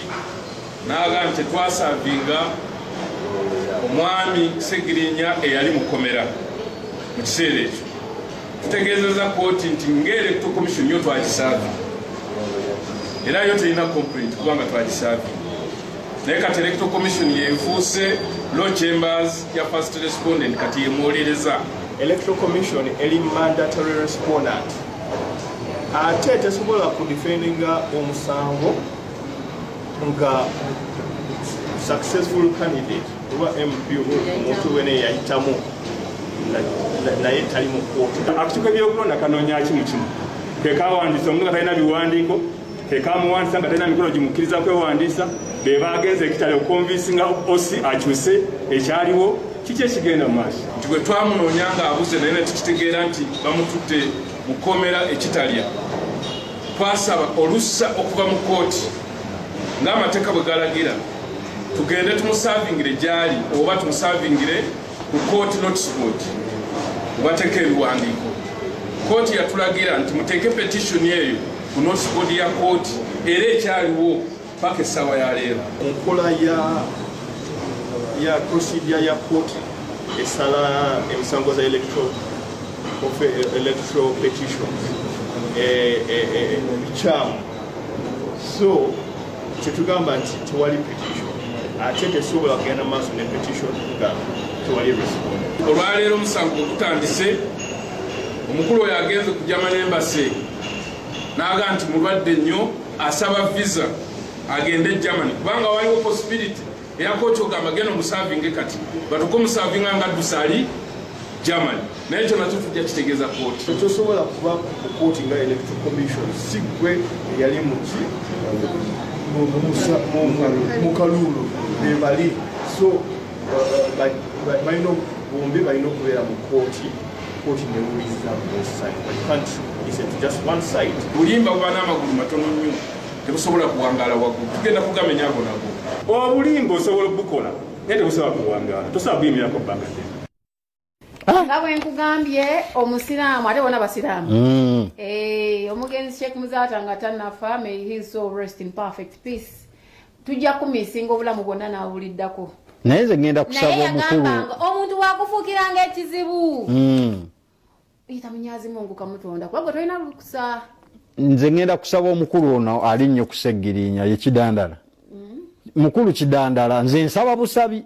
n'agamba nti tetwaservinga omwami Segirinya eyali mukomera mu kiseera ekyo. Tutegeezeza kooti nti nga Electoral Commission yo twagiservinga, era yo terina complaint kubanga twagiservinga. Naye kati Electoral Commission yefuuse law chambers ya first respondent, kati yemuwolereza. Electoral Commission eri mandatory respondent, ate tesobola kudefendinga omusango nga successful candidate oba MP omuntu wene yayitamu naye tali mu kooti. Akakiiko ebyokulonda kanoonya ki mu kino? Kekawandiisa omuntu nga talina biwandiiko, kekamuwandiisa nga talina mikono gimukkiriza kwewandiisa, be bagenze ekitale okukonvinsinga OC akyuse ekyaliwo. Kiki ekigenda mu maaso? Nti bwe twamunoonya nga abuze naye ne tukitegeera nti bamututte mu kkomera ekitalya, twasaba olussa okuva mu kooti ng'amateeka bwe galagira tugende tumusaavingire gy'ali oba tumusaavingire ku kooti notice board webateeka ebiwandiiko. Kooti yatulagira nti muteeke petition eyo ku notice board ya kooti, era ekyaliwo paka essaawa ya leero. Enkola ya procedure ya kooti esala emisango za electoral petitions bikyamu. So kyetugamba nti tewali petition, ate tesobola kugenda maaso ne petition nga tewali respondent. Olwaleero omusango gutandise, omukulu oyo agenze ku German Embassy n'agamba nti mulwadde nnyo, asaba visa agende Germany kubanga waliwo possibility eya kooti ogamba genda omusavinge kati batuke omusavinga nga addusa ali Germany, naye ekyo nakyo tujja kitegeeza kooti. Tosobola kuba ku kooti nga Electoral Commission si gwe eyali muki mu kalulu bebali, so balina bombi balina okubeera mu kooti, kooti newuliza both sides. But you can't listen to just one side. Bulimba buba n'amagulu matono nnyo, tebusobola kuwangaala waggulu, tugenda kugamenya ago nago. Obulimba osobola obukola naye tebusobola kuwangaala, tosobola kuyimirako bbanga ddene. Nga bwe nkugambye omusiraamu ate bonna basiraamu. Omugenzi Sheikh Muzaata nga tannafa, may his soul rest in perfect peace. Tujja kumisinga obulamu bwonna n'abuliddako. Naye nze ngenda kusaba omukulu, omuntu wakufuukiranga ekizibu yita Munyazi Mungu kamutonda kubanga tolina lukusa. Nze ngenda kusaba omukulu ono ali nnyo kuseggirinya ye Kidandala. Mukulu Kidandala, nze nsaba busabi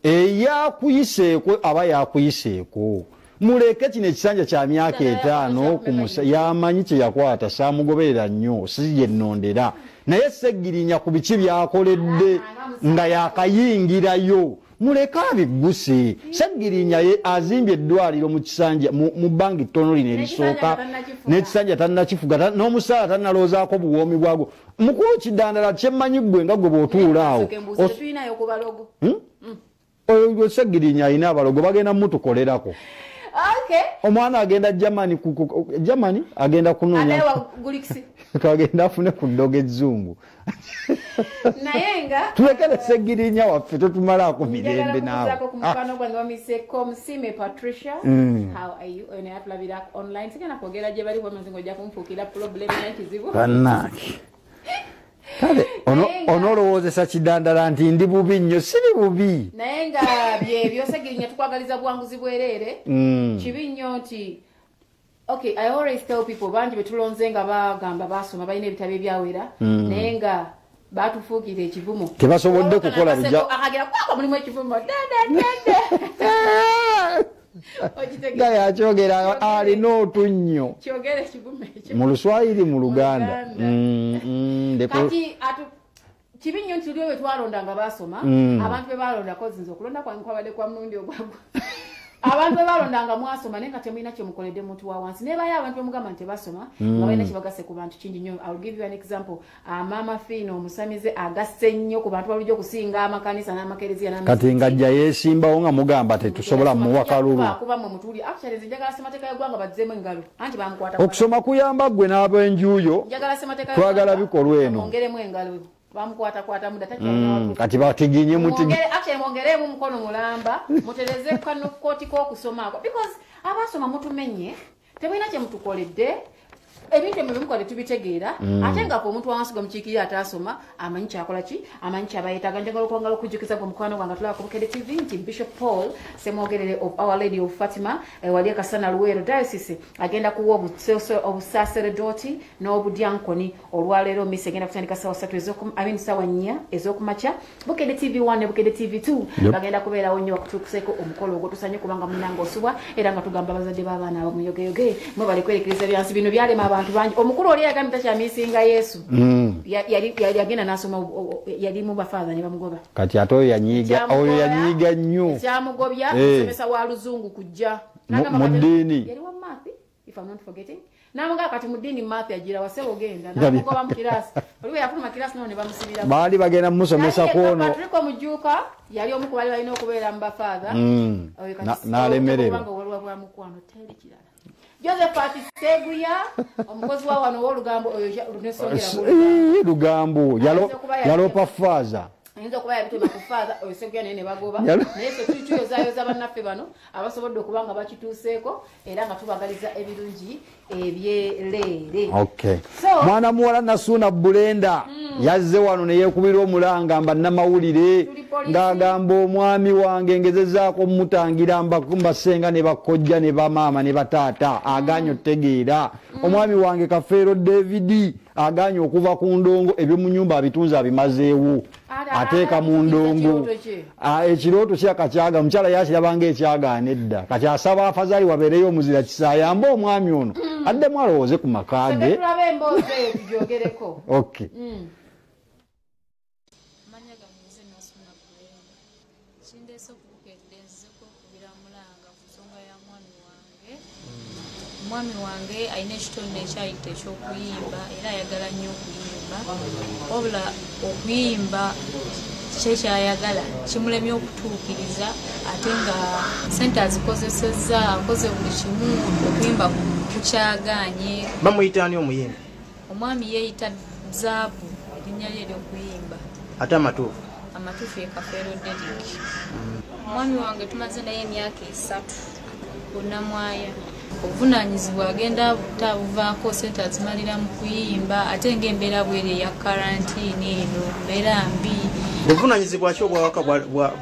eyakuyiseeko aba yakuyiseeko, muleke kino ekisanja kya myaka 5 yamanyi kye yakwata, saamugoberera nnyo, si yennondera, naye Seggirinya ku biki byakoledde nga yakayingirayo muleke abigguse. Seggirinya ye azimbye eddwaliro mu kisanja mu bbanga ettono lino erisooka, n'ekisanja tannakifuga, n'omusaala tannalowoozaako buwoomi bwagwo. Mukulu Kidandala, kyemmanyi ggwe nga gwe bw'otuula awo oyo Seggirinya alina abalogo bagenda mutukolerako. Omwana agenda Germany, Germany agenda kunoonya kagenda afune ku ddogo ezzungu. Naye nga tulekere Seggirinya waffe, totumalaako mirembe naawe. Ku mukwano gwange wamiseko Musime Patricia, how are you? Ono yatulabira online, sigenda kwogera gye bali kuba ojja kunfuukira problem n'ekizibu. Bannange kale onolowoozesa Kidandala nti ndi bubi nnyo, siri bubi. Naye nga byebyo Seggirinya tukwagaliza buwanguzi bwereere. Kibi nnyo nti okay, I always tell people bangi betulonze nga bagamba basoma balina ebitabo ebyawera, naye nga batufuukira ekivumo, tebasobodde kukola bijja akagira kwako mulimu ekivumo dada nga yakyogera alina otunnyo mu Luswayiri mu Luganda. Kati kibi nnyo nti tuli bwe twalonda nga basoma, abantu be balondako nze okulonda kwange kwabadde kwa mulundi ogwagwa. Abantu be balondanga mwasoma naye nga temulina kye mukoledde muntu wa wansi, naye bayo abantu bemugamba nti tebasoma nga balina kye bagasse ku bantu kingi nnyo. I will give you an example. Maama Fiina omusamize agasse nnyo ku bantu balijjo okusinga amakanisa n'amakereziya. Kati ng'ajja yeesimbawo nga mugamba tetusobola muwa kalulu. Kuba mmwe mutuli actually nze njagala ssemateeka y'eggwanga bazzeemu engalo, anti bamukwata. Okusoma kuyamba ggwe n'ab'enjuyo, twagala bikolwa eno. Mwongeremu engalo, bamukwatakwata muda kati batiginye actually mwongeremu mukono mulamba, mutereze kano kooti k'okusoma ako, because abasoma mutumenye, temulina kye mutukoledde. Ebintu ebyo bimukola tubitegeera. Ate nga omuntu wansi gwe atasoma amanyi kyakola ki, amanyi kyabayetaaga. Njagala okwongera okujjukiza gwe mukwano gwange tulaba ku Bukedde TV nti Bishop Paul Ssemwogerere of Our Lady of Fatima wali e Kasana Luweero Diocese agenda kuwa obusaseredoti n'obudyankoni olwaleero. Misa egenda kutandika ssaawa 3 4 ez'okumakya. Bukedde TV 1 ne Bukedde TV 2 bagenda kubeerawo nnyo bakutuukiseeko omukolo ogwo. Tusanye kubanga munnange osubwa, era nga tugamba abazadde b'abaana abo muyogeyoge mwe bali kwerekereza byansi bino byalema abantu bangi. Omukulu oli yagambye takyamisinga Yesu. Yali agenda n'asoma, yali mu bafaatha ne bamugoba. Kati ate oyo yanyiiga, oyo yanyiiga nnyo. Kyamugobya musomesa wa luzungu kujja mu ddiini. Yali wa math, if I'm not forgetting. Namuga kati mu ddiini math agira wasebo genda namugoba mu kirasi. Oliwe yafuluma kirasi no ne bamusibira. Baali bagenda musomesa kwono. Patrick Mujuka yali omu ku bali balina okubeera mu bafaatha. N'alemererwa. Kubanga waliwo bwa mukwano teri kirala. Josephat Seguya omukozi wa wano w'olugambo oyo nesongera lugambo yalopa faaza. Ayinza okuba yabitema ku faaza oyo Seguya naye ne bagoba. Naye ffe tuyozayoza bannaffe bano abasobodde okuba nga bakituuseeko era nga tubagaliza ebirungi ebyereere. Okay. Mwana muwala Nasuuna Bulenda yazze wano ne yeekubira omulanga mba nnamawulire ng'agamba omwami wange ngezezaako mmutangira mbasenga ne bakojja ne bamaama ne bataata aganye otegeera. Omwami wange Kafeero David aganye okuva ku ndongo, ebyomu nnyumba abitunze abimazeewo ateeka mu ndongo. Ekirooto kyakakyaga omukyala yakirabanga ekyagaana edda. Kati asaba afazaali wabeereyo omuzira kisa ayambe omwami ono addemu alowooze ku maka ge. Tulabe emboozi eyo tugyogereko. Okay. Amannya gange nze Nasuuna Bulenda. Kindeese okubukedde nzize kwekubira mulanga ku nsonga ya mwami wange. Omwami wange alina ekitone ekyayita eky'okuyimba era ayagala nnyo okuyimba, wabula okuyimba kye kyayagala kimulemye okutuukiriza, ate nga ssente azikozesezza, akoze buli kimu okuyimba kukyagaanye. Bamuyita ani omuyimbi? Omwami yeeyita Zaabu, erinnya lye ery'okuyimba. Ate amatuufu? Amatuufu ye Kafeero Derrick. Omwami wange tumaze naye emyaka 3 bonnamwaya. Obuvunaanyizibwa agenda buvaako, ssente azimalira mu kuyimba, ate ng'embeera bweri eya karantiini eno mbeera mbi. Buvunaanyizibwa ki obwawaka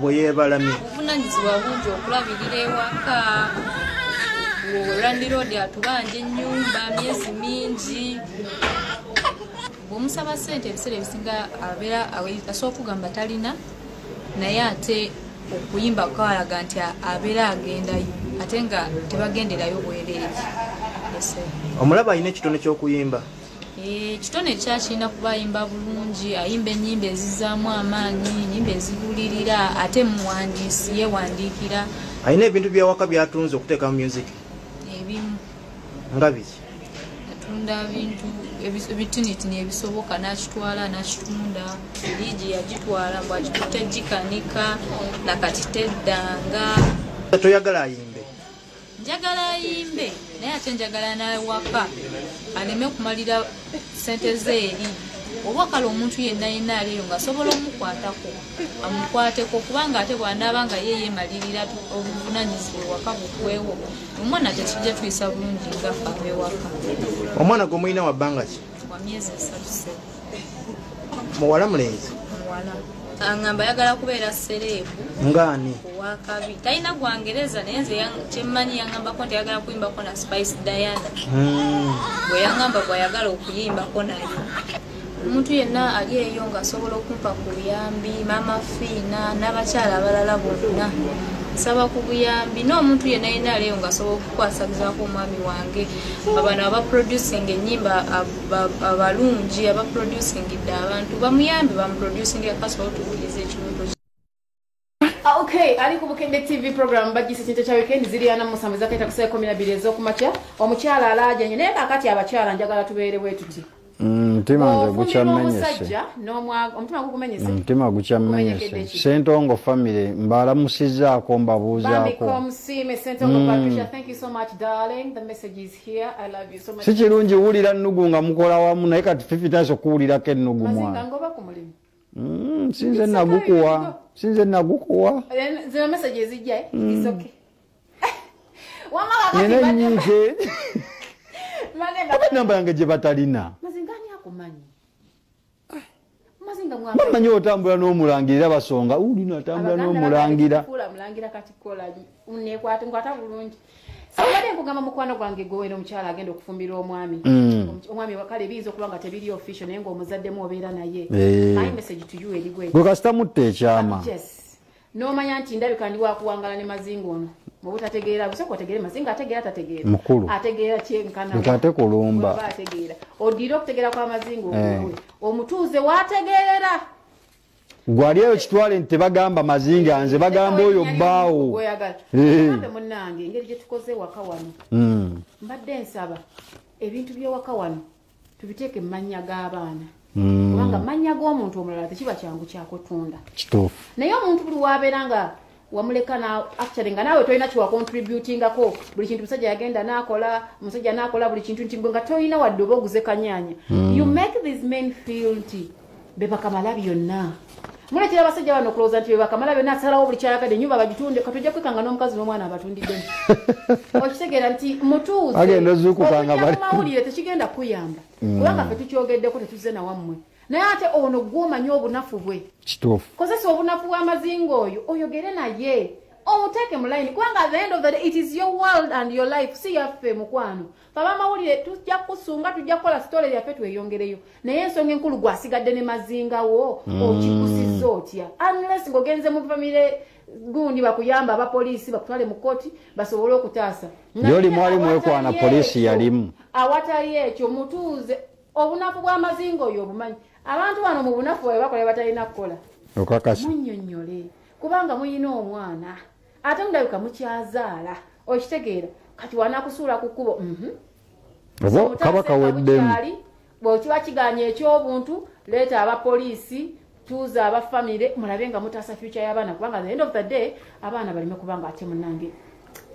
bwe yeebalamye? Obuvunaanyizibwa bungi, okulabirira ewaka, landiroodi atubanja ennyumba myezi mingi. Bw'omusaba ssente ebiseera ebisinga abeera asobola okugamba talina, naye ate okuyimba kwalaga nti abeera agendayo ate nga tebagenderayo bwereere. Omulaba alina ekitone ky'okuyimba? Ekitone kyakirina kuba ayimba bulungi, ayimba ennyimba ezizzaamu amaanyi, ennyimba ezibulirira, ate muwandiisi yeewandiikira. Alina ebintu by'awaka by'atunze okuteeka mu music? Ebimu. Nga biki? Atunda bintu ebitinitini ebisoboka n'akitwala n'akitunda. Liigi yagitwala bw'agitutte gikanika nakati teddanga. Toyagala ayimbe? Njagala ayimbe naye ate njagala n'awaka aleme kumalira ssente ze eri. Oba kale omuntu yenna yenna aliyo ng'asobola omukwatako amukwateko, kubanga ate bw'anaaba nga ye yeemalirira obuvunaanyizibwa ewaka buggwewo, omwana tekijja tuyisa bulungi nga ffe ab'ewaka. Omwana gwe mulina wa bbanga ki? Wa myezi 3. Muwala mulenzi? Muwala. Angamba ayagala kubeera sereebu. Ng'ani? Owakabi. Talina gwangereza naye nze kyemmanyi yangambako nti ayagala kuyimbako na Spice Diana. Bwe yangamba bw'ayagala okuyimbako naye. Omuntu yenna ali eyo ng'asobola okumpa ku buyambi, Maama Fiina n'abakyala abalala bonna nsaba ku buyambi, n'omuntu yenna yenna ali eyo ng'asobola okukwasagizaako omwami wange. Abano abaproducinga ennyimba abalungi, abaproducingidde abantu bamuyambe, bamuproducinge akasobola otuukiriza ekirooto. Okay, ali ku Bukedde TV program bagise kintu kya weekend ziri 47 zakaita ku saa 12 ez'okumakya. Omukyala alaajanye naye kaakati abakyala njagala tubeere bwe tuti. Omutima nze gukyamenyese. Omutima gukumenyese? Omutima gukyamenyese. Ssentongo family mbalamusizzaako mbabuuzaako. Si kirungi wulira nnugu nga mukola wamu, naye kati Fifi taso okuwulirako ennugu mwana. Sinze nagukuwa. Sinze nagukuwa. Zino message ezijja, it's okay. Nina nnyiike. Oba enamba yange gye batalina. Mazinga ani akumanyi? Mazinga mwaka. Bamanyi otambula n'omulangira basonga. Ulino atambula n'omulangira. Kula mulangira kati kola unekwata nkwata bulungi. Sabadde nkugamba mukwano gwange gwe n'omukyala agenda okufumbira omwami. Omwami wakale biyinza okuba nga tebiri official naye ng'omuzaddemu obeera naye. My message to you eri gwe. Gwe kasita mutta ekyama. Yes. N'omanya nti ndabika ndi wakuwangala ne Mazinga ono. Bw'otategeera busooka otegeere Mazinga ategeera tategeera. Mukulu. Ategeera kyenkana. Nkaate kulumba. Ategeera. Odira okutegeera kwa Mazinga ogwe. Omutuuze waategeerera. Gwali eyo kitwale nti tebagamba Mazinga nze bagamba oyo bbaawo. Gw'oyagala. Gambe munnange engeri gye tukoze waka wano. Mbadde nsaba ebintu by'ewaka wano tubiteeke mu mannya g'abaana. Kubanga mannya g'omuntu omulala tekiba kyangu kyakutunda. Kituufu. Naye omuntu buli w'abeera nga wamuleka na actually nga naawe tolina kyewakontributingako buli kintu musajja yagenda n'akola musajja n'akola buli kintu nti gwe nga tolina wadde oba oguze kanyaanya. You make these men feel nti be bakamala byonna. Mulekera abasajja bano okulowooza nti be bakamala byonna asalawo buli kyayagadde ennyumba bagitunde katujja kwekanga n'omukazi n'omwana abatundiddemu. Okitegeera nti mutuuze agenda ozuukukanga bali mawulire tekigenda kuyamba. Kubanga ffe tukyogeddeko tetuzze na wammwe. Naye ate ono gw'omanyi obunafu bwe. Kituufu. Kozesa obunafu bw'amazinga oyo oyogere naye omuteeke mu line kubanga at the end of the day it is your world and your life si yaffe mukwano. Fe abamawulire tujja kusunga tujja kukola story yaffe tweyongereyo naye ensonga enkulu gwasigadde ne Mazinga wo okikusizza otya unless ng'ogenze mu famire gundi bakuyamba abapoliisi bakutwale mu kkooti basobole okutaasa. Yoli mwali mwekwana poliisi yalimu. Awatali ekyo mutuuze obunafu bw'amazinga oyo obumanyi. Abantu bano mu bunafu bwabwe bakola batalina kukola. Okakasa. Munnyonnyole kubanga muyina omwana ate mundabika mukyazaala okitegeera kati wanakusuula ku kkubo. Oba kaba kaweddemu. Bw'okiba kigaanye eky'obuntu leeta abapoliisi tuuza abafamire mulabe nga mutaasa future y'abaana kubanga at the end of the day abaana baleme kubanga ate munnange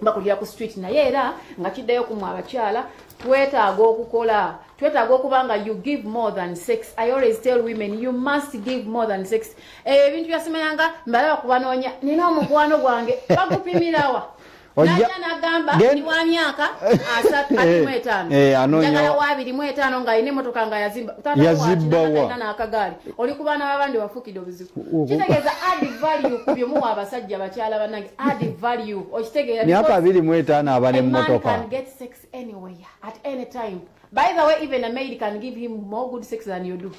bakulira ku street naye era nga kiddayo ku mwe abakyala twetaaga okukola twetaaga okuba nga you give more than sex. I always tell women you must give more than sex. Ebintu byasimanyanga mbalaba kubanoonya nina omukwano gwange bagupimirawa. Najja n'agamba ndi wa myaka 35 njagala wa 25 ng'alina emmotoka nga yazimba yazibbawa n'akagaali oli ku baana b'abandi wafuukidde obuzibu. Kitegeeza add value ku bye muwa abasajja bakyala bannange add value okitegeera myaka 25 aba n'emmotoka. A man can get sex anywhere at any time. By the way, even a maid can give him more good sex than you do.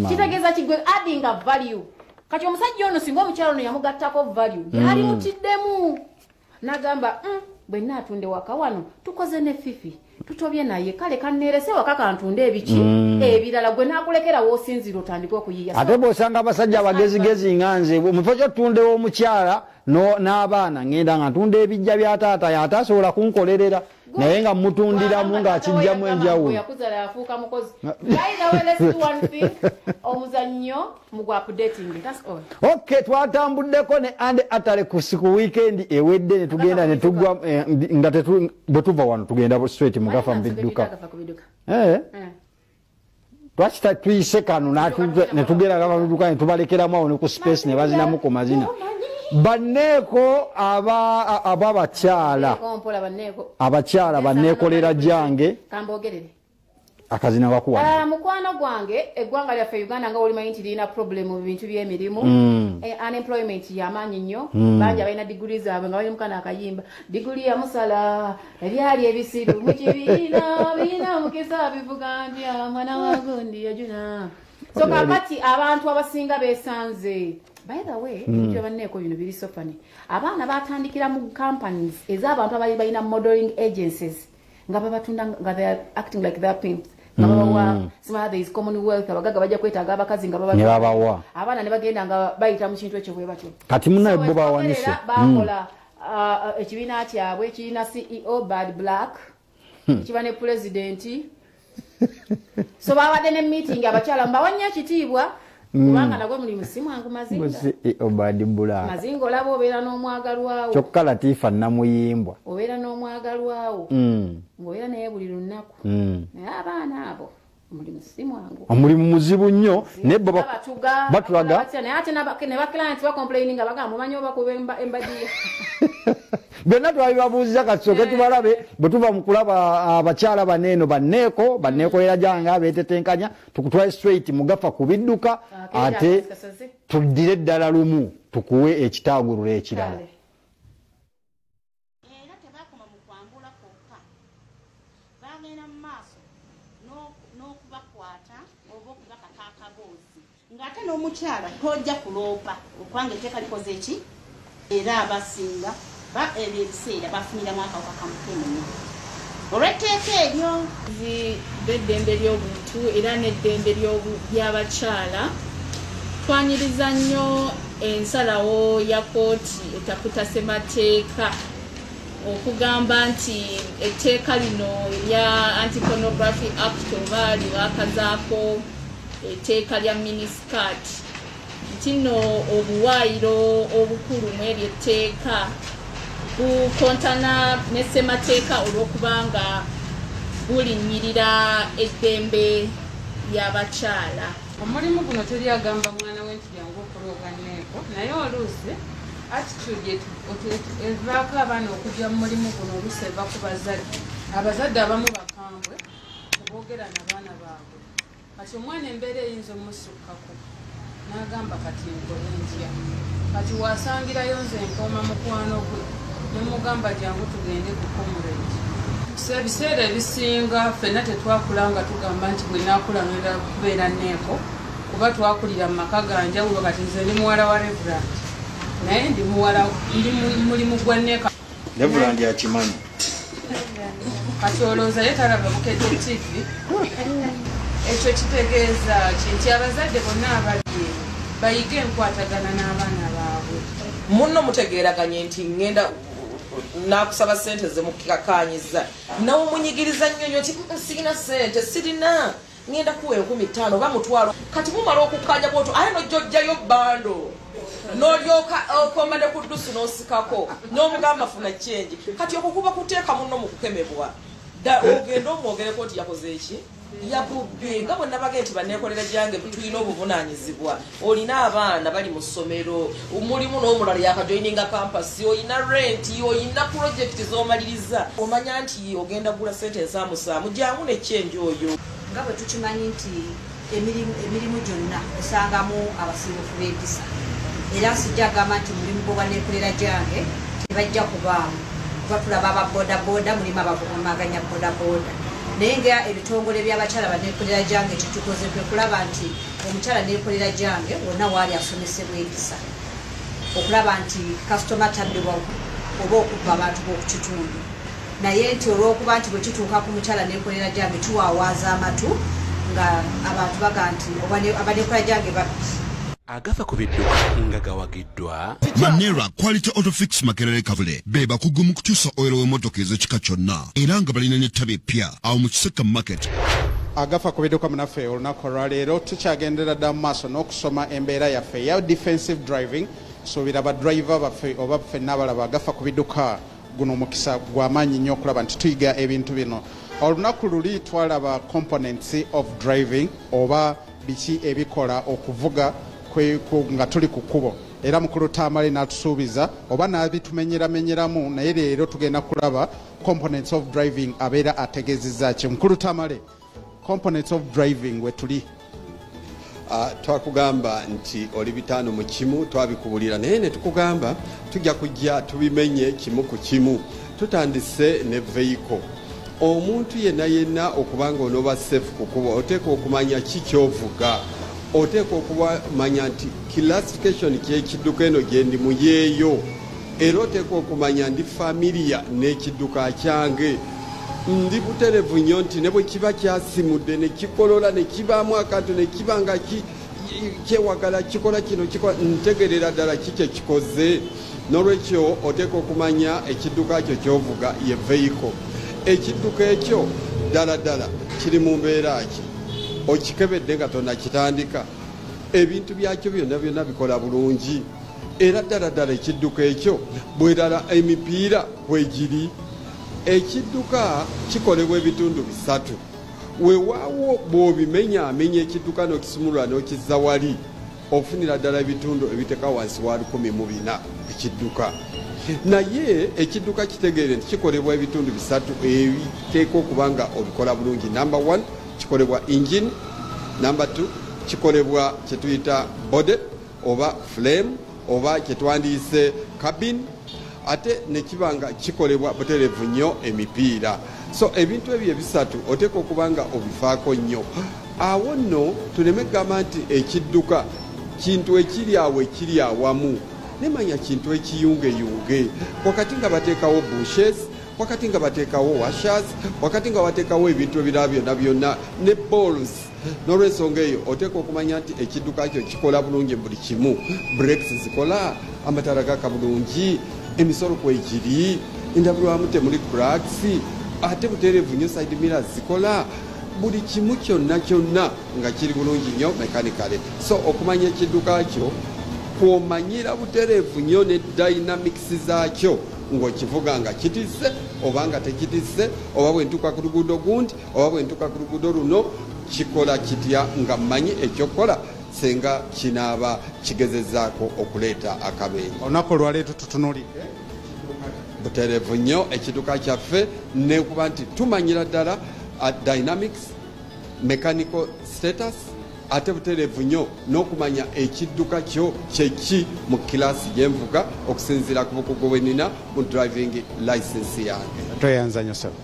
Kitegeeza kigwe adding a value. Kati omusajja ono singa omukyala ono yamugattako value yali mutiddemu. Nagamba bwe naatunde waka wano tukoze ne Fifi tutobye naye kale kanneerese waka kantunde ebiki ebirala gwe naakulekera w'osinziira otandike okuyiiya. Ate bw'osanga abasajja abagezigezi nga nze mu kifo ky'otutundewo omukyala n'abaana ngenda nga ntunda ebijja bya taata ate asobola kunkolerera naye nga mutundiramu ng'akijjamu enjawulo. Yakuzaala yafuuka mukozi. By the way, let's do one thing. Omuzannyo mugwa updating. That's all. Okay, twatambuddeko ne Andy Atale ku weekend ewedde ne tugenda ne tugwa nga bwe tuva wano tugenda straight mu gafa mu bidduka. Twakita tuyise kano ne tugenda gafa mu bidduka ne tubalekeramu awo ne ku space ne bazinamu ku mazina. Banneeko abakyala abakyala banneekolera gyange akazina bakuwa. Mukwano gwange eggwanga lyaffe Uganda nga olimanyi nti lirina problem mu bintu by'emirimu. Unemployment y'amaanyi nnyo. Bangi abalina diguli zaabwe nga bali mukana akayimba diguli ya musala ebyali ebisiru mu kibiina birina omukisa bivuga ntya mwana wa gundi yajuna. So kakati abantu abasinga beesanze. By the way, ebintu banneeko bino biri so funny. Abaana batandikira mu companies ez'abantu abali balina modeling agencies nga babatunda nga they are acting like they are pimps. Nga babawa simala there is commonwealth abagagga bajja kwetaaga abakazi nga babawa. Abaana ne bagenda nga bayita mu kintu ekyo bwe batyo. Kati munnaye bo bawanise. Bakola ekibiina kyabwe kirina CEO Bad Black kiba ne president. So babadde ne meeting abakyala mbawanya ekitiibwa kubanga nagwe mulimu si mwangu Mazinga. CEO Bad Black. Mazinga olaba obeera n'omwagalwawo. Kyokka Latifa namuyimbwa. Obeera n'omwagalwawo. Ng'obeera naye buli lunaku. Naye abaana abo omulimu si mwangu. Omulimu muzibu nnyo naye bo batulaga. Naye ate ne ba clients ba complaining bagamba mumanyi oba kuba embadiya. Byonna twabibabuuziza, kati tusooke tubalabe. Bwe tuva mu kulaba abakyala baneeno banneeko banneekolera gyange abeetetenkanya, tukutwale straight mugafa ku bidduka, ate tuddire ddala lumu tukuwe ekitaagululo ekirala. Era tebakoma mu kwambula kwokka, bagenda mu maaso n'okubakwata oba okubakaka akaboozi, ng'ate n'omukyala tojja kuloopa okubanga etteeka likoze eki. Era abasinga ebyo ebiseera bafuniramu akawuka ka mukenenya olw'etteeka eryo. B'eddembe ly'obuntu era n'eddembe ly'abakyala, twaniriza nnyo ensalawo ya kooti etaputa ssemateeka okugamba nti etteeka lino erya Anti-Pornography Act, oba lyebakazaako etteeka lya miniskirt, nti nno obuwaayiro obukulu mu eryo etteeka bukontana ne ssemateeka olw'okubanga bulinnyirira eddembe ly'abakyala. Omulimu guno teri agamba mwana we nti jangu okola oganneeko, naye oluusi attitude evaako abaana okujja mu mulimu guno oluusi eva ku bazadde. Abazadde abamu bakambwe, teboogera nabaana baabwe. Kati omwana embeera eyinza omusukkako n'agamba, "Kati nkole ntya?" Kati wasangirayo nze nkooma mukwano gwe nemugamba, "Jangu tugende ku comrade." So ebiseera ebisinga ffenna tetwakula nga tugamba nti bwe naakula ngenda kubeera neeko, kuba twakulira mu maka ga njawulo. Kati nze ndi muwala wa reverend, naye ndi muwala ndi mu mulimu gwa neeka. Reverend akimanyi. Kati olowooza ye talaba Bukedde TV? Ekyo kitegeeza ki? Nti abazadde bonna abali eyo bayige enkwatagana n'abaana baabwe. Munno mutegeeraganye nti ŋŋenda nakusaba sente zemukakaanyiza, nawe munyigiriza nnyo nnyo nti, sirina sente, sirina, ŋŋenda kuwa 5000 oba 500." Kati mumala okukkanya bwotyo, ate nojja ojjayo bundle n'olyoka okoma ne ku ddusu n'osikako n'omugamba, "Funa change." Kati okwo kuba kuteeka munno mu kukemebwa. Ogende omwogereko nti yakoze eki, yakubbye. Nga bwe nabage nti banneekolera gyange tulina obuvunaanyizibwa. Olina abaana bali mu ssomero, mulimu n'omulala yakajoininga campus, olina renti, olina pulojekiti z'omaliriza, omanya nti ogenda gula sente ensaamusaamu, jangu ne change oyo. Nga bwe tukimanyi nti emirimu gyonna osangamu abasiiwuufu b'empisa, era sijja agamba nti mulimu gwe bwanneekolera gyange tebajja kubaamu, kuba tulaba aba bodaboda, mulimu abavumaganya bodaboda. Naye nga ebitongole by'abakyala banneekolera gyange, kyetukoze kwe kulaba nti omukyala neekolera gyange wonna waali asomesebwa empisa, okulaba nti kasitoma tabbibwa oba okubba abantu b'oku kitundu. Naye nti olw'okuba nti bwe kituuka ku mukyala neekolera gyange, kiwaawaaza amatu nga abantu baga nti abaneekola gyange babbi. Agafa ku bidduka nga gawagiddwa Manera Quality Autofix Makerere Kavule, be bakugu mu kukyusa oyiro w'emmotoka ez'ekika kyonna, era nga balina n'ettabi eppya awo mu Kiseka Market. Agafa ku bidduka munaffe, olunaku olwaleero tukyagendera ddala mu maaso n'okusoma embeera yaffe eya defensive driving. Suubira badriver baffe oba ffenna abalaba agafa ku bidduka, guno omukisa gw'amaanyi nnyo okulaba nti tuyiga ebintu bino. Olunaku luli twalaba components of driving, oba biki ebikola okuvuga nga tuli ku kkubo, era mukulu Tamale n'atusuubiza oba n'abitumenyeramenyeramu. Naye leero tugenda kulaba components of driving. Abeera ategeezezza ki mukulu Tamale? Components of driving we tuli. Twakugamba nti oli 51 twabikubulira, naye ne tukugamba tujja kujja tubimenye kimu ku kimu. Tutandise ne vehicle. Omuntu yenna yenna okubanga onooba safe ku kkubo, oteekwa okumanya ki kyovuga, oteekwa okumanya nti classification kyekidduka eno gyendi muyeeyo, era oteekwa okumanya ndi familiar n'ekidduka kyange, ndi buterevu nnyo nti ne bwe kiba kyasimudde ne kikolola ne kibaamu akantu ne kiba nga kyewagala kikola kino kikola, ntegerera ddala ki kyekikoze. N'olwekyo oteekwa okumanya ekidduka kyo kyovuga ye vehicle. Ekidduka ekyo ddala ddala kiri mu mbeera ki? Okikebedde nga tonakitandika? Ebintu byakyo byonna byonna bikola bulungi? Era ddala ddala ekidduka ekyo bwerala emipiira kwegiri? Ekidduka kikolebwa ebitundu bisatu. Weewaawo bw'obimenya amenya ekidduka n'okisumulula n'okizza wali, ofunira ddala ebitundu ebiteeka wansi wa 14 ekidduka. Naye ekidduka kitegeere nti kikolebwa ebitundu bisatu ebiteekwa okuba nga obikola bulungi. Number 1, kikolebwa engine. Number 2, kikolebwa kyetuyita body oba frame oba kyetwandiise cabin, ate nekiba nga kikolebwa butereevu nnyo emipiira. So ebintu ebyo ebisatu oteekwa okuba nga obifaako nnyo. Awo nno tuleme kugamba nti ekidduka kintu ekiri awo ekiri awamu, nemanya kintu ekiyungeyunge. Wakati nga bateekawo bushes, wakati nga bateekawo washers, wakati nga bateekawo ebintu ebirala byonna byonna ne balls. N'olwensonga eyo oteekwa okumanya nti ekidduka kyo kikola bulungi buli kimu. Brakes zikola, amataala gaka bulungi, emisolo kwegiri, endabirwamu temuli cracks, ate butereevu nnyo side mirrors zikola, buli kimu kyonna kyonna nga kiri bulungi nnyo mechanically. So okumanya ekidduka kyo kwomanyira butereevu nnyo ne dynamics zaakyo, ng'okivuga nga kitisse oba nga tekitisse, oba bwe ntuuka ku luguudo gundi oba bwe ntuuka ku luguudo luno kikola kitya, nga mmanyi ekyokukola senga kinaaba kigezezaako okuleeta akabenje. Olunaku olwaleero tutunuulidde butereevu nnyo ekidduka kyaffe, nekuba nti tumanyira ddala dynamics, mechanical status, ate butereevu nnyo n'okumanya ekidduka kyo kyeki mu kilaasi gyenvuga okusinziira ku bukugu bwe nina mu driving license yange. Tweyanza nnyo ssebo.